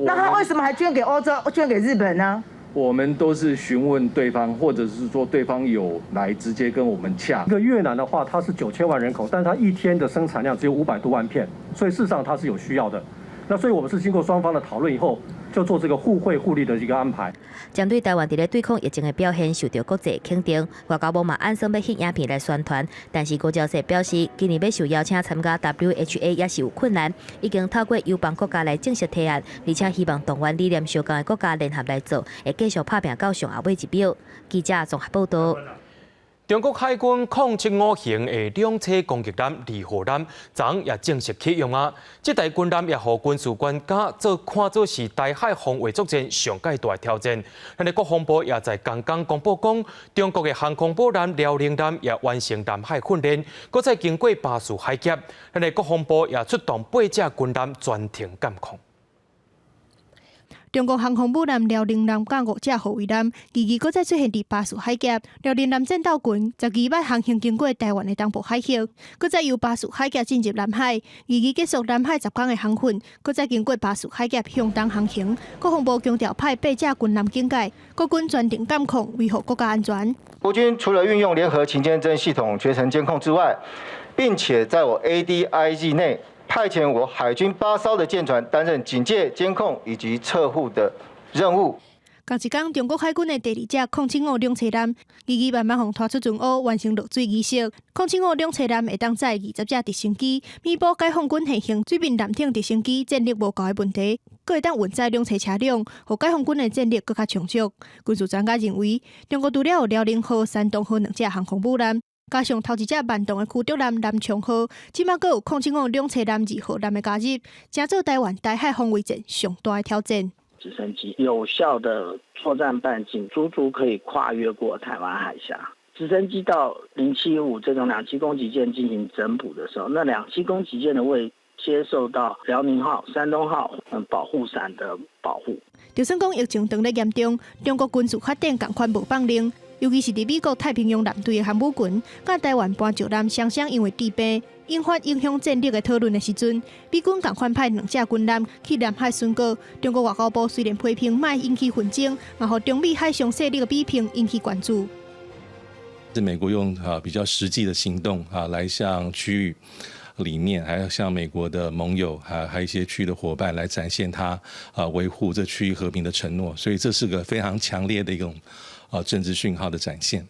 Speaker 4: 那他為什麼還捐給歐洲、捐給日本呢？
Speaker 25: 我們都是詢問對方，或者是說對方有來直接跟我們洽。
Speaker 27: 一個越南的話，它是9000萬人口，但是它一天的生產量只有500多萬片，所以事實上它是有需要的。那所以我們是經過雙方的討論以後，就做這個互惠互利的一個安排。
Speaker 24: 針對台灣佇咧對抗疫情的表現受到國際肯定，外交部嘛按算欲翕影片來宣傳，但是吳釗燮表示，今年欲受邀請參加 WHA 也是有困難，已經透過友邦國家來正式提案，而且希望動員理念相仝的國家聯合來做，會繼續拍拚到上後尾一秒。記者綜合報道。
Speaker 1: 中國海軍075型的兩棲攻擊艦二號艦，昨昏也正式啟用啊！這台軍艦也予軍事專家做看做是台海防衛作戰上蓋大挑戰。咱的國防部也在剛剛公布講，中國的航空母艦遼寧艦也完成南海訓練，閣再經過巴士海峽。咱的國防部也出動八隻軍艦全程監控。
Speaker 18: 中國航空母艦遼寧艦佮五隻護衛艦，二二閣再出現佇巴士海峽。遼寧艦戰鬥群十二擺航行經過台灣的東部海域，閣再由巴士海峽進入南海。二二結束南海10天的航訓，閣再經過巴士海峽向東航行。國防部強調派八隻軍艦警戒，國軍全程監控，維護國家安全。
Speaker 5: 國軍除了運用聯合勤監偵系統全程監控之外，並且在我 ADIZ 內，派遣我海軍八艘的艦船擔任警戒、監控以及測護的任務。
Speaker 18: 仝一工，中國海軍的第二隻075兩棲艦，二二慢慢予拖出船塢，完成落水儀式。075兩棲艦會當載20隻直升機，彌補解放軍現行水面艦艇直升機戰力無夠的問題，閣會當運載兩棲車輛，予解放軍的戰力閣較充足。軍事專家認為，中國除了有遼寧號、山東號兩隻航空母艦，加上頭一隻慢動的驅逐艦南昌號，這馬閣有075兩棲艦二號艦的加入，成做台灣台海防衛戰上大的挑戰。
Speaker 6: 直升機有效的作戰半徑，足足可以跨越過台灣海峽。直升機到075這種兩棲攻擊艦進行整補的時候，那兩棲攻擊艦的位接受到遼寧號、山東號保護傘的保護。
Speaker 18: 就算講疫情當咧嚴重，中國軍事發展仝款無放冗。尤其是佇美國太平洋艦隊的航母群，佮台灣搬石艦雙雙因為治病引發影響戰力的討論的時陣，美軍仝款派兩隻軍艦去南海巡邏。中國外交部雖然批評莫引起紛爭，嘛予中美海上勢力的比拼引起關注。
Speaker 7: 是美國用啊比較實際的行動啊來向區域裡面，還要向美國的盟友，還有一些區域的夥伴來展現他啊維護這區域和平的承諾，所以這是個非常強烈的一種啊政治訊號的展現。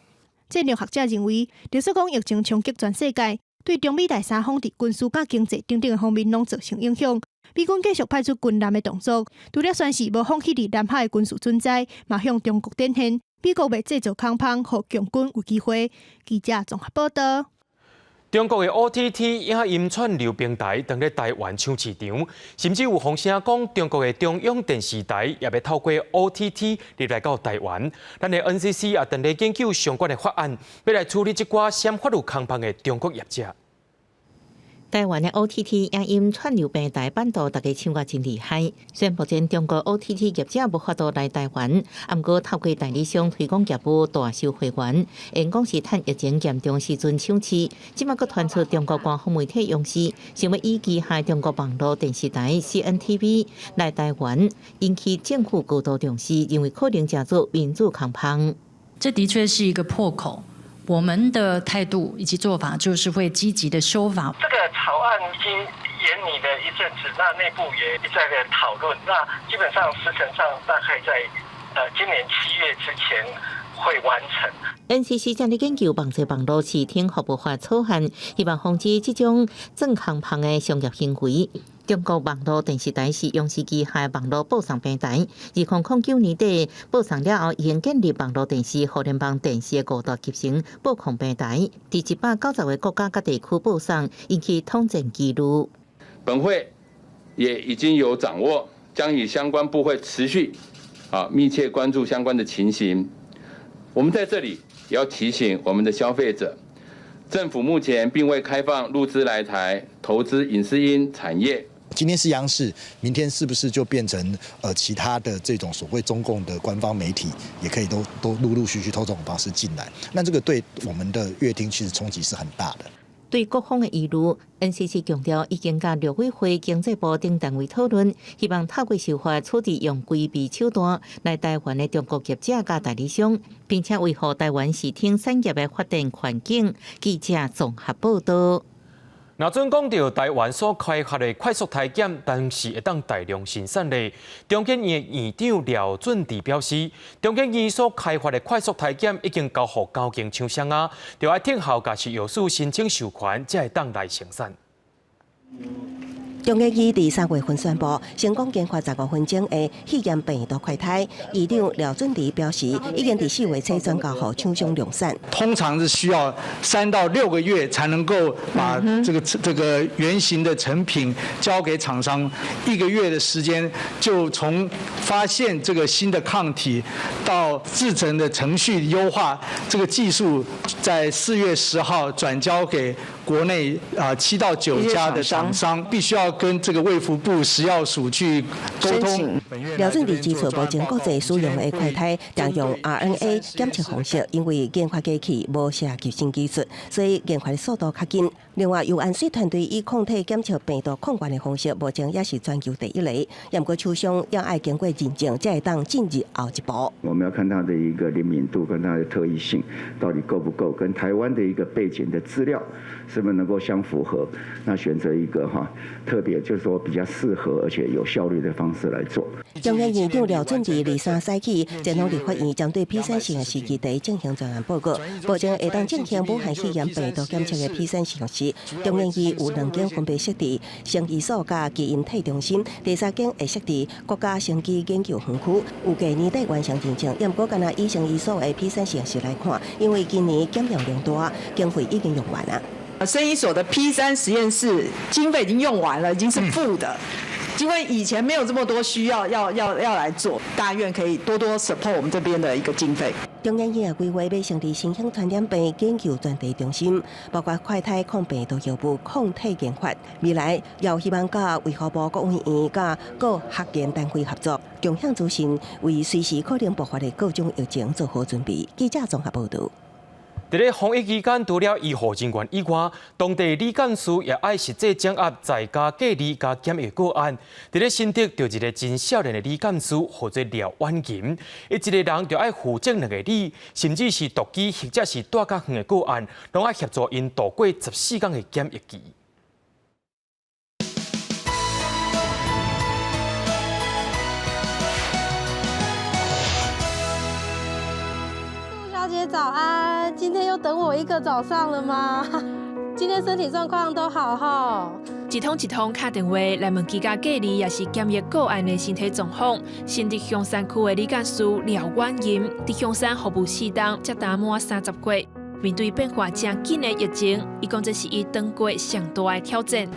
Speaker 18: 戰略學者認為，就算講疫情衝擊全世界，對中美第三方佇軍事佮經濟等等的方面攏造成影響。美軍繼續派出軍艦的動作，除了宣示無放棄佇南海的軍事存在，嘛向中國展現美國袂製造空縫，予共軍有機會。記者綜合報道。
Speaker 1: 中國的 OTT 影音串流平台當咧台灣搶市場，甚至有風聲講中國的中央電視台也欲透過 OTT 入來到台灣。咱的 NCC 也正咧研究相關的法案，欲來處理這寡涉法律空縫的中國業者。
Speaker 9: 台灣的 OTT 影音串流平台版圖，逐家搶甲真厲害。雖然目前中國 OTT 業者無法度來台灣，毋過透過代理商推廣業務大收會員。因講是趁疫情嚴重時陣搶市，這馬閣傳出中國官方媒體央視想欲以旗下中國網路電視台 CNTV 來台灣，引起政府高度重視，認為可能成做民主空縫。
Speaker 8: 這的確是一個破口。我們的態度以及做法就是會積極的修法。
Speaker 10: 這個草案已經研擬了一陣子，那內部也一再的討論，那基本上時程上大概在今年7月之前會完成。
Speaker 9: NCC 正咧研究網際網路視聽服務法草案，希望防止這種鑽空縫的商業行為。中國網路電視台是央視旗下網路播送平台。2009年底播送了後，已經建立網路電視、互聯網電視的五大集成播控平台，佇190個國家佮地區播送，引起統戰疑慮。
Speaker 2: 本會也已經有掌握，將與相關部會持續密切關注相關的情形。我們在這裡也要提醒我們的消費者，政府目前並未開放陸資來台投資影視音產業。
Speaker 11: 今天是央視，明天是不是就變成其他的這種所謂中共的官方媒體，也可以都陸陸續續透過這種方式進來？那這個對我們的閱聽其實衝擊是很大的。
Speaker 9: 對各方的疑慮，NCC 強調已經佮陸委會、經濟部等單位討論，希望透過修法處置用規避手段來台灣的中國業者佮代理商，並且維護台灣視聽產業的發展環境。記者綜合報導。
Speaker 1: 若準講著台灣所開發的快速篩檢，但是會當大量生產咧。中研院院長廖準智表示，中研院所開發的快速篩檢已經交予高經廠商啊，著愛等候食藥署申請授權，才會當來生產。
Speaker 20: 中研院佇3月份宣布，成功研發15分鐘的肺炎病毒快篩。院長廖準智表示，已經佇4月初轉交予廠商量產。
Speaker 12: 通常是需要3到6個月才能夠把這個原型的成品交給廠商，1個月的時間就從發現這個新的抗體到製程的程序優化，這個技術在4月10號轉交給國內7到9家的廠商，必須要跟這個衛福部食藥署去溝通。
Speaker 20: 廖準智指出，目前國際使用的快篩常用 RNA 檢測方式，因為研發機器無涉及新技術，所以研發的速度較緊。另外，由安瑞團隊以抗體檢測病毒抗原的方式，目前也是全球第一个。毋過廠商也愛經過認證，才會當進入後一步。
Speaker 13: 我們要看它的一個靈敏度跟它的特異性到底夠不夠，跟台灣的一個背景的資料是不是能夠相符合？那選擇一個哈特別就是說比較適合而且有效率的方式來做。
Speaker 20: 中研院長廖準智23早起前往立法院，針對 P3實驗室基地進行專案報告。目前會當進行武漢肺炎病毒檢測的 P3實驗室，中研院有兩間分別設佇生醫所佮基因體中心，第三間會設佇國家生技研究園區，預計年底完成認證。毋過，干焦以生醫所的 P3實驗室來看，因為今年檢驗量大，經費已經用完了。
Speaker 14: 生醫所的 P3實驗室經費已經用完了，已經是負的。因為以前沒有這麼多需要要來做，大院可以多多 support 我們這邊的一個經費。
Speaker 20: 中研院規劃欲成立新興傳染病研究專題中心，包括快篩抗病毒藥物抗體研發。未來也希望佮衛福部、國衛院佮各學研單位合作，共享資訊，為隨時可能爆發的各種疫情做好準備。記者綜合報導。
Speaker 1: 佇咧防疫期間，除了醫護人員以外，當地理監事也愛實際掌握在家隔離佮檢疫個案。佇咧新竹，就一个真少年的理監事，號做廖婉琴，伊一个人就愛負責兩个里，甚至是獨居或者是蹛較遠的個案，攏愛協助𪜶度過14天的檢疫期。
Speaker 19: 杜小姐早安，今天又等我一個早上了嗎？今天身體狀況都好哈。
Speaker 26: 一通一通敲電話來問居家隔離，抑是檢疫個案的身體狀況。新竹香山區的理監事廖婉瑩，佇香山服務4冬，才擔滿30歲。面對變化誠緊的疫情，伊講這是伊當過上大的挑戰。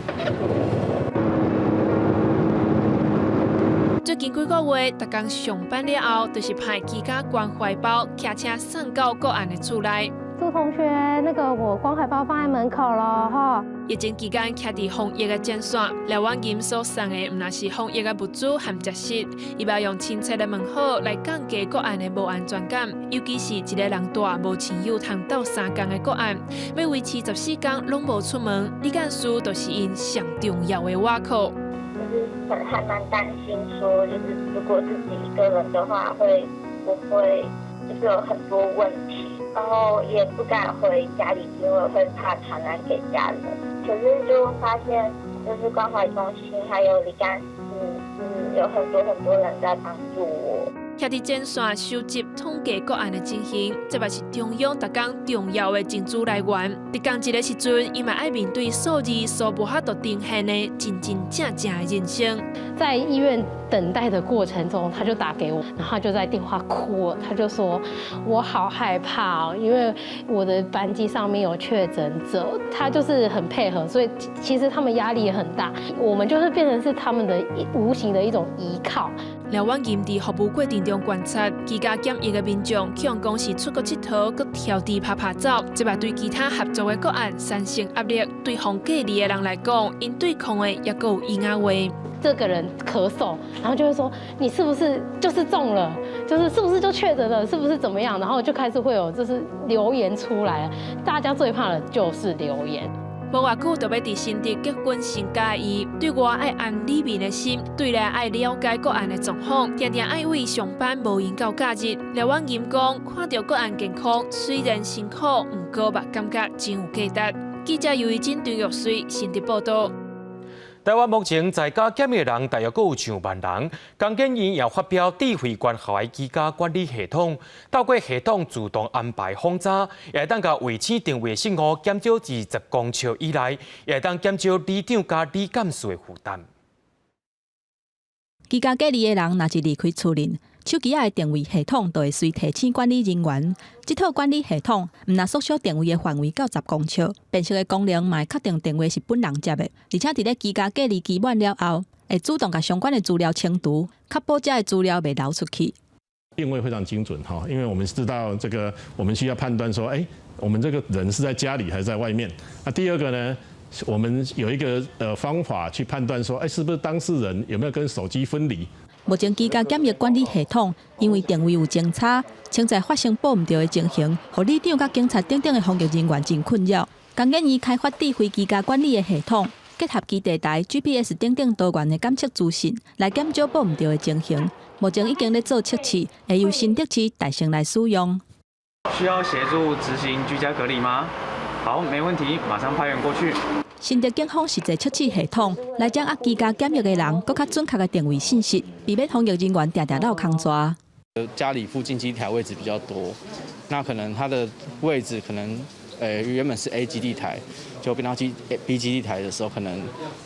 Speaker 26: 最近幾個月，逐工上班了後，就是派居家關懷包，騎車送到個案的厝內。
Speaker 19: 朱同學，那個我關懷包放在門口咯，哈。
Speaker 26: 疫情期間，徛佇防疫的前線，廖婉瑩所送的毋但是防疫的物資和食食，伊嘛用親切的問好來降低個案的無安全感。尤其是一个人蹛無親友通鬥相共的個案，欲維持14天攏無出門，理監事就是𪜶上重要的倚靠。
Speaker 28: 就是很還蠻擔心，說就是如果自己一個人的話，會不會就是有很多問題，然後也不敢回家裡，因為會怕傳染給家人。可是就發現，就是關懷中心還有理監事，有很多很多人在幫助我。
Speaker 26: 徛佇前線收集統計個案的情形，這嘛是中央逐工重要的情資來源。佇仝一个時陣，伊嘛愛面對數字所無法度呈現的真真正正的人生。
Speaker 19: 在醫院等待的過程中，他就打給我，然後就在電話哭了，他就說：“我好害怕哦，因為我的班機上面有確診者。”他就是很配合，所以其實他們壓力也很大。我們就是變成是他們的無形的一種依靠。
Speaker 26: 廖婉金佇服務過程中觀察，居家檢疫的民眾，予人講是出國𨑨迌，閣挑佇趴趴走，這嘛對其他合作的個案產生壓力。對防隔離的人來講，𪜶對抗的猶閣有嬰仔話。
Speaker 19: 這個人咳嗽，然後就會說你是不是就是中了，就是是不是就確診了，是不是怎麼樣？然後就開始會有就是流言出來了。大家最怕的就是流言。
Speaker 26: 無偌久就欲佇新竹結婚成家的伊，對外愛安里面的心，對內愛了解個案的狀況，定定愛為上班無閒到假日。廖婉金講，看著個案健康，雖然辛苦，毋過嘛感覺真有價值。記者尤怡珍、張玉水新竹報道。
Speaker 1: 台灣目前在家檢疫的人大約閣有上萬人，工研院也發表智慧關懷居家管理系統，透過系統自動安排訪查，也會當共衛星定位信號減少至10公尺以內，也會當減少里長佮里監事的負擔。
Speaker 18: 居家隔離的人若是離開厝裡，手機仔的定位系統就會隨提醒管理人員。這套管理系統毋但縮小定位的範圍到10公尺，辨識的功能嘛會確定電話是本人接的，而且佇咧居家隔離期滿了後，會主動共相關的資料清除，確保這个資料袂流出去。
Speaker 3: 定位非常精準哈，因為我們知道這個，我們需要判斷說，哎，我們這個人是在家裡還是在外面？那第二個呢，我們有一個方法去判斷說，哎，是不是當事人有沒有跟手機分離？
Speaker 18: 目前居家檢疫管理系統因為定位有精差，潛在發生報毋著的情形，予里長佮警察等等的防疫人員真困擾。工研院開發智慧居家管理的系統，結合基地台、GPS 等等多元的監測資訊，來減少報毋著的情形。目前已經咧做測試，會由新竹市帶先來使用。
Speaker 4: 需要協助執行居家隔離嗎？好，沒問題，馬上派員過去。
Speaker 18: 新竹警方實際測試系統，來掌握居家檢疫的人，閣較準確的定位信息，避免防疫人員定定落空抓。
Speaker 4: 家裡附近基地台位置比較多，那可能它的位置可能，原本是 A 基地台，就變到 B 基地台的時候，可能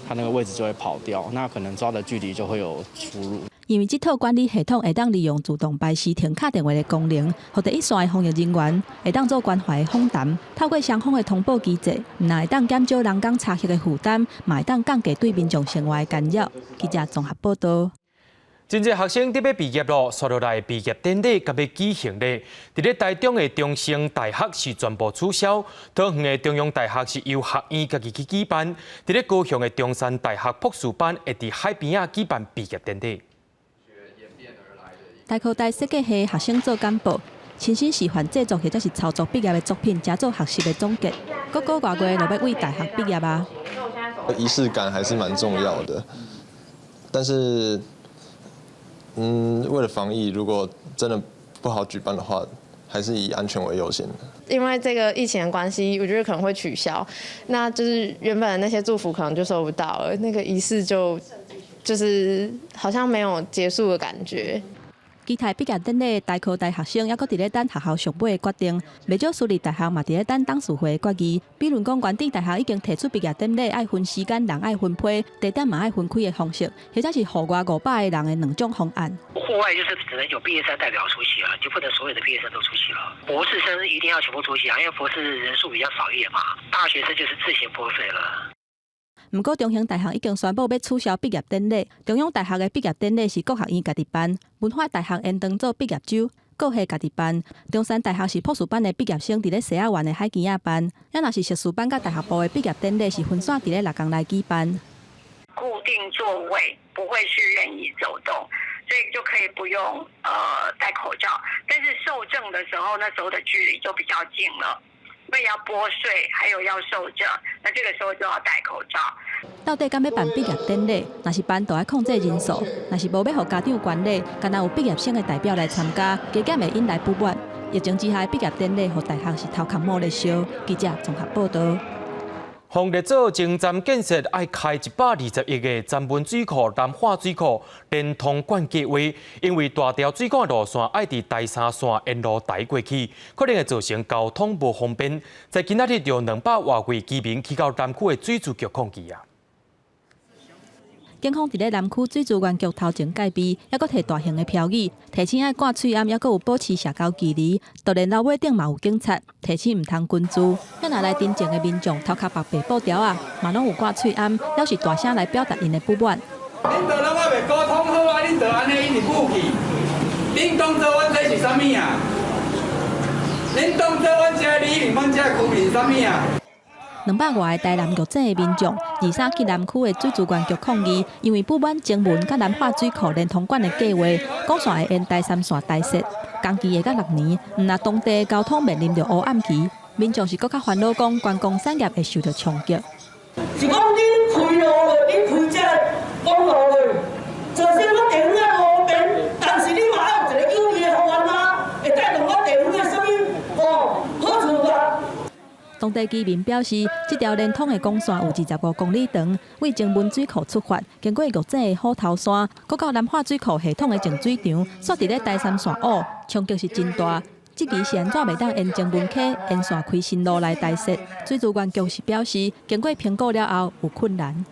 Speaker 4: 它那個位置就會跑掉，那可能抓的距離就會有出入。
Speaker 18: 因為這套管理系統會當利用自動排時停敲電話的功能，予第一線的防疫人員會當做關懷的訪談，透過雙方的通報機制，毋但會當減少人工查核的負擔，嘛會當降低對民眾生活的干擾。記者綜合報道。
Speaker 1: 真濟學生佇欲畢業囉，紲落來畢業典禮敢欲舉行咧。佇咧台中的中興大學是全部取消，桃園的中央大學是由學院家己去舉辦。佇咧高雄的中山大學博士班會佇海邊仔舉辦畢業典禮。
Speaker 18: 台科大設計系學生做簡報，親身示範製作或者是操作畢業的作品，成做學習的總結。閣過外月就欲對大學畢業啊！
Speaker 15: 儀式感還是蠻重要的，但是，為了防疫，如果真的不好舉辦的話，還是以安全為優先。
Speaker 16: 因為這個疫情的關係，我覺得可能會取消，那就是原本的那些祝福可能就收不到了，那個儀式就是好像沒有結束的感覺。
Speaker 18: 期待畢業典禮，台科大學生猶閣佇咧等學校上尾的決定，袂少私立大學嘛佇咧等董事會的決議。比如講，原頂大學已經提出畢業典禮愛分時間、人愛分批、地點嘛愛分開的方式，或者是戶外500個人的兩種方案。
Speaker 10: 戶外就是只能有畢業生代表出席了，就不能所有的畢業生都出席了。博士生一定要全部出席啊，因為博士人數比較少一點嘛。大學生就是自行撥費了。
Speaker 18: 毋過，中興大學已經宣布欲取消畢業典禮。中央大學的畢業典禮是各學院家己辦，文化大學延長做畢業週，各系家己辦。中山大學是博士班的畢業生佇咧西仔灣的海墘仔辦，抑若是碩士班佮大學部的畢業典禮是分散佇咧六工來舉辦。
Speaker 17: 固定座位，不會去任意走動，所以就可以不用戴口罩。但是受證的時候，那時候的距離就比較近了。因為要撥稅，還有要受證，那這個時候就要戴口罩。
Speaker 18: 到底敢欲辦畢業典禮？若是辦，就愛控制人數；若是無欲予家長觀禮，干焦有畢業生的代表來參加，加減會引來不滿。疫情之下，畢業典禮予大學是頭殼摸咧燒。記者綜合報道。
Speaker 1: 風力做前瞻建設愛開120億的曾文水庫、南化水庫連通管計劃，因為大條水管的路線愛佇台三線沿路刣過去，可能會造成交通無方便。在今仔日，就200外位居民去到南區的水資局抗議啊！
Speaker 18: 警方佇咧南區水資源局頭前戒備，猶閣提大型的標語，提醒愛掛喙罨，猶閣有保持社交距離。就連樓尾頂嘛有警察提醒毋通群聚。遐若來陳情的民眾頭殼縛白布條仔，嘛攏有掛喙罨，表示大聲來表達𪜶的不滿。
Speaker 5: 恁都攏猶未溝通好啊！恁就按呢一直武器，恁當做阮這是啥物啊？恁當做阮這里面，阮這居民啥物啊？200
Speaker 18: 外个台南玉井的民眾，23去南區的水資源局抗議，因為不滿曾文佮南化水庫連通管的計劃，管線會沿台三線刣設，工期會到6年，毋但當地的交通面臨著烏暗期，民眾是閣較煩惱講觀光產業會受著衝擊。
Speaker 6: 是講恁開路咧，恁開這個公路咧，造成阮地方的無便，但是你嘛愛有一個有利的方案啊，會帶動阮地方的啥物哦好處啊。
Speaker 18: 當地居民表示，這條連通的管線有25公里長，為曾文水庫出發，經過玉井的虎頭山，閣到南化水庫系統的淨水場，煞佇咧台三線挖，衝擊是真大。這期是按怎袂當沿曾文溪沿線開新路來刣設？水資源局是表示，經過評估了後有困難。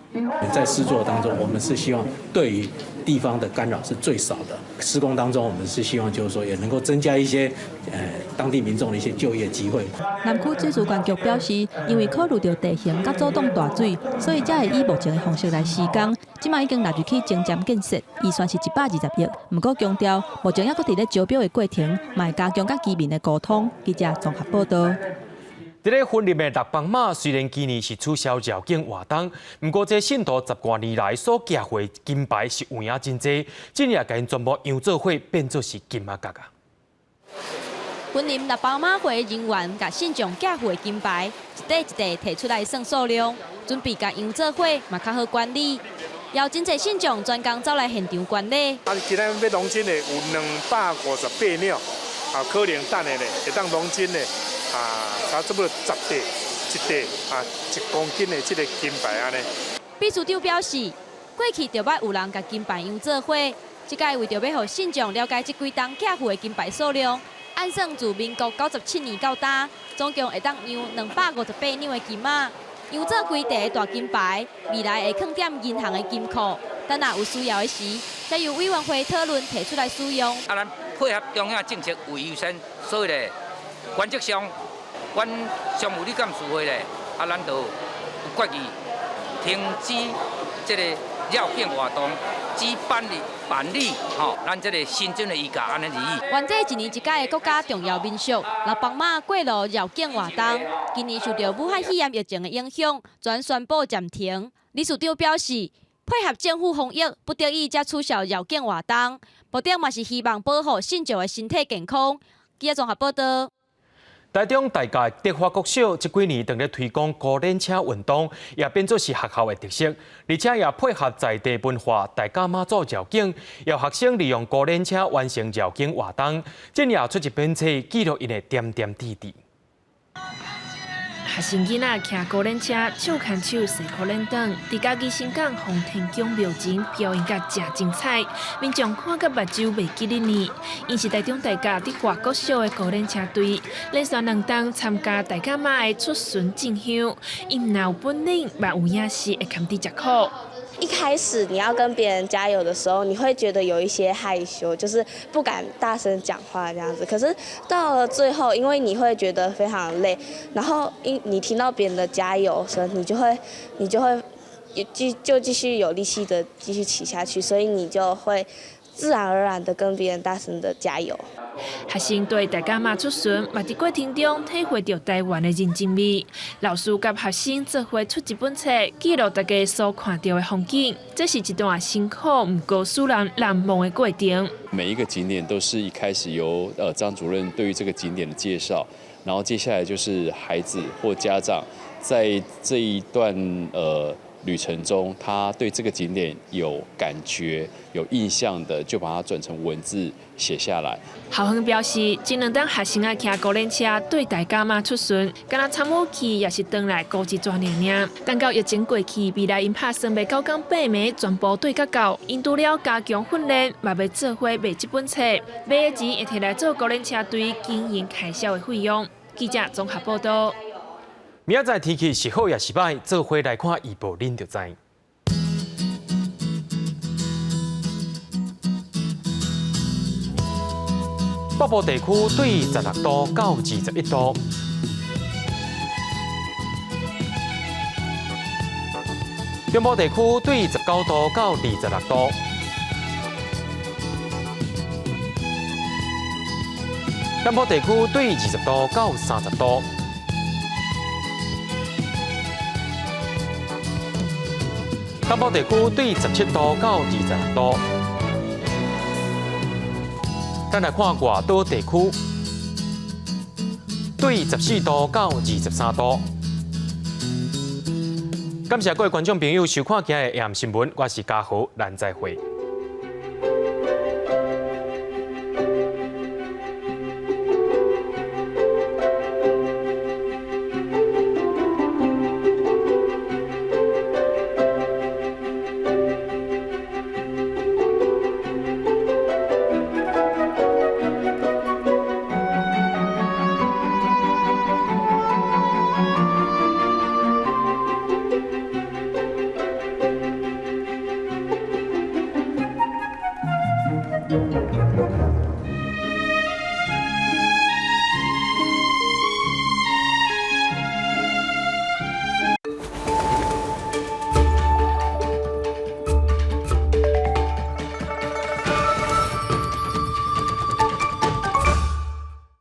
Speaker 21: 在施作當中，我們是希望對於地方的干擾是最少的。施工當中，我們是希望就是說，也能夠增加一些當地民眾的一些就業機會。
Speaker 18: 南區水資源局表示，因為考慮著地形佮阻擋大水，所以才會以目前的方式來施工。這馬已經納入去前瞻建設，預算是120億。毋過強調，目前猶閣佇咧招標的過程，嘛會加強佮居民的溝通。記者綜合報導。
Speaker 1: 佇咧雲林的六枋媽雖然今年是取消繞境活動，毋過這信徒十外年來所寄回金牌是有影真濟，這也共𪜶全部揚做伙變做是金仔角啊！
Speaker 22: 雲林六枋媽會人員共信眾寄付的金牌，一塊一塊提出來算數量，準備共揚做伙嘛較好管理。有真濟信眾專工走來現場觀禮。
Speaker 23: 啊，今仔欲龍井的有258兩，啊，可能等下咧會當龍井的。啊，差不多10塊，一塊啊，1公斤的這个金牌按呢。
Speaker 22: 秘書長表示，過去就捌有人共金牌揚做伙，這擺為著欲予信眾了解這幾冬寄付的金牌數量，按算自民國97年到今，總共會當揚258兩的金仔，揚做規塊的大金牌，未來會囥佇銀行的金庫，等若有需要的時，才由委員會討論提出來使用。
Speaker 24: 啊，咱配合中央政策為優先，所以咧，原則上，阮常務理監事會咧，啊，咱就有決議停止這个繞境活動，只辦理吼，咱這个新增的儀架按呢而已。
Speaker 22: 原這一年一擺的國家重要民俗，六枋媽過路繞境活動，今年受著武漢肺炎疫情的影響，全宣布暫停。理事長表示，配合政府防疫，不得已才取消繞境活動，目的嘛是希望保護信眾的身體健康。記者綜合報導。
Speaker 1: 台中大甲德華國小這幾年當咧推廣孤輪車運動，也變做是學校的特色，而且也配合在地文化，大甲媽祖繞境，予學生利用孤輪車完成繞境活動，這也出一本冊記錄𪜶的點點滴滴。
Speaker 26: 學生囡仔騎孤輪車，手牽手，踅苦輪轉，佇嘉義新港奉天宮廟前表演甲誠精彩，民眾看甲目睭袂記得呢。𪜶是台中大甲德華國小的孤輪車隊，連續兩冬參加大甲媽的出巡進香，𪜶毋但有本領，嘛有影是會堪得食苦。
Speaker 16: 一開始你要跟別人加油的時候，你會覺得有一些害羞，就是不敢大聲講話這樣子。可是到了最後，因為你會覺得非常累，然後因你聽到別人的加油聲，你就會繼續有力氣的繼續騎下去，所以你就會自然而然的跟別人大聲的加油。
Speaker 26: 學生對大甲媽出巡，嘛佇過程中體會著台灣的人情味。老師佮學生做伙出一本冊，記錄大家所看著的風景。這是一段辛苦，毋過使人難忘的過程。
Speaker 25: 每一個景點都是一開始由張主任對於這個景點的介紹，然後接下來就是孩子或家長在這一段旅程中，他對這個景點有感覺、有印象的，就把它轉成文字寫下來。
Speaker 26: 校方表示，這兩冬學生仔騎高輪車對大甲媽出巡，敢若參與去也是轉來孤一逝爾爾。等到疫情過去，未來𪜶拍算欲九工八暝全部對甲到，𪜶除了加強訓練，嘛欲做伙賣這本冊，賣的錢會提來做高輪車隊經營開銷的費用。記者綜合報道。
Speaker 1: 明仔載天氣是好抑是䆀，做伙來看預報，恁就知。北部地區對16度到21度，中部地區對19度到26度，南部地區對20度到30度。東部地區對17度到26度。咱來看外島地區，對14度到23度。感謝各位觀眾朋友收看今日的 AM 新聞，我是嘉豪，咱再會。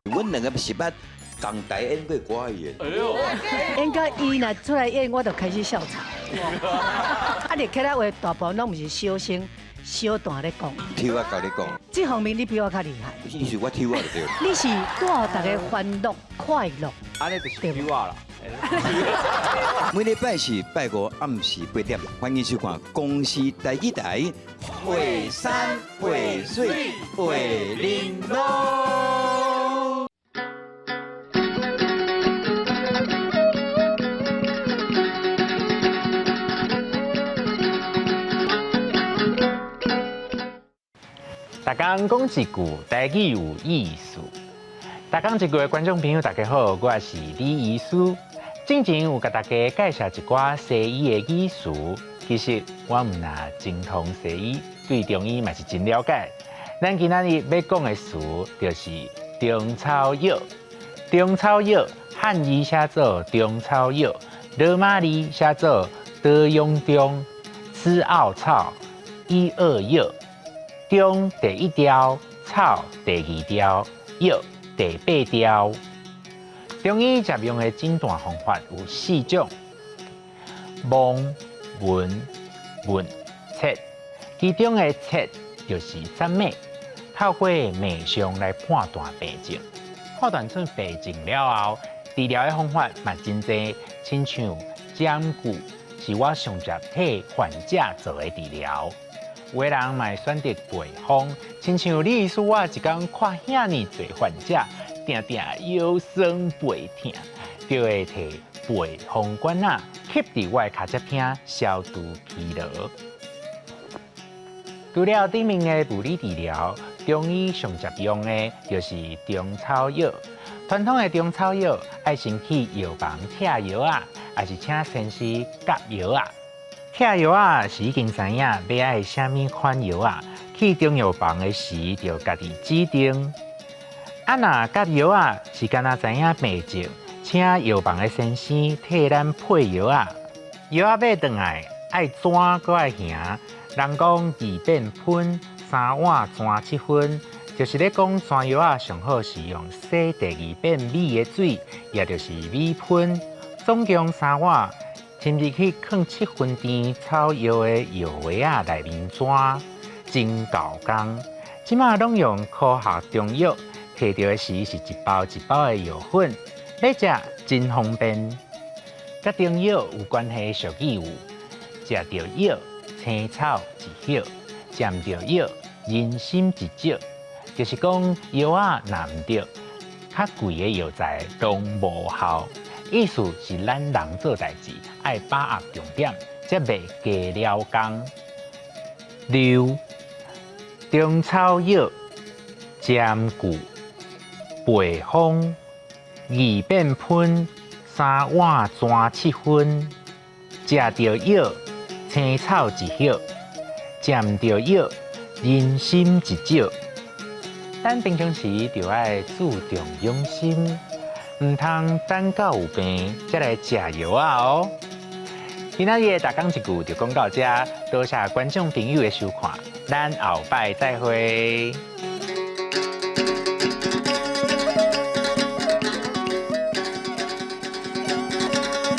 Speaker 2: 阮兩个是捌仝台演過歌戲的。
Speaker 14: 哎喲，演到伊若出來演，我就開始笑場。啊，你其他話大部分攏毋是小聲小段咧講。
Speaker 2: 聽我共你講。
Speaker 14: 這方面你比我較厲害。
Speaker 2: 你是我抽仔就對。
Speaker 14: 你是帶予大家歡樂快樂。
Speaker 2: 按呢就是抽仔啦。每禮拜四、拜五暗時8點，歡迎收看公視台語台《畫山畫水畫玲瑯》。
Speaker 7: 逐工講一句台語有意思。逐工一句的觀眾朋友，大家好，我是李醫師。之前有共大家介紹一寡西醫的語詞，其實我毋若精通西醫，對中醫嘛是真了解。咱今仔日欲講的詞就是中草藥。中草藥漢字寫做中草藥，羅馬字寫做德庸中，吃奧草，一二藥。中第一條，草第二條，藥第八條。中醫常用的診斷方法有四種：望、聞、問、切。其中的切就是診脈，透過脈象來判斷病症。判斷出病症了後，治療的方法嘛真濟，親像針灸是我上常替患者做的治療。有的人嘛會選擇背方，親像李醫師我一工看遐爾濟患者，定定腰酸背疼，就會提背風罐仔吸佇我的跤脊聽，消除疲勞。除了頂面的物理治療，中醫上常用的就是中草藥。傳統的中草藥愛先去藥房拆藥仔，抑是請先生夾藥仔。拆藥仔是已經知影欲愛啥物款藥仔，去中藥房的時就家己指定。啊，若夾藥仔是敢若知影病症，請藥房的先生替咱配藥仔。藥仔買轉來愛怎閣愛行？人講二變噴，三碗攢七分，就是咧講山藥仔上好是用洗第二遍米的水，也就是米噴，總共三碗。浸入去放七分甜草藥的藥袋仔內面攢，真夠工。這馬攏用科學中藥，提著的時是一包一包的藥粉，欲食真方便。佮中藥有關係的俗語有：食著藥，青草一葉；食毋著藥，人參一石。就是講藥仔若毋著，較貴的藥材攏無效。意思是咱人做代誌愛把握重點，才袂加了工。六，中草藥占據背風，二變噴三碗磚七分。食著藥，青草一葉；食毋著藥，人參一石。咱平常時就愛注重養生，毋通等到有病才來食藥仔哦。今仔日的逐工一句就講到這，多謝觀眾朋友的收看，咱後擺再會。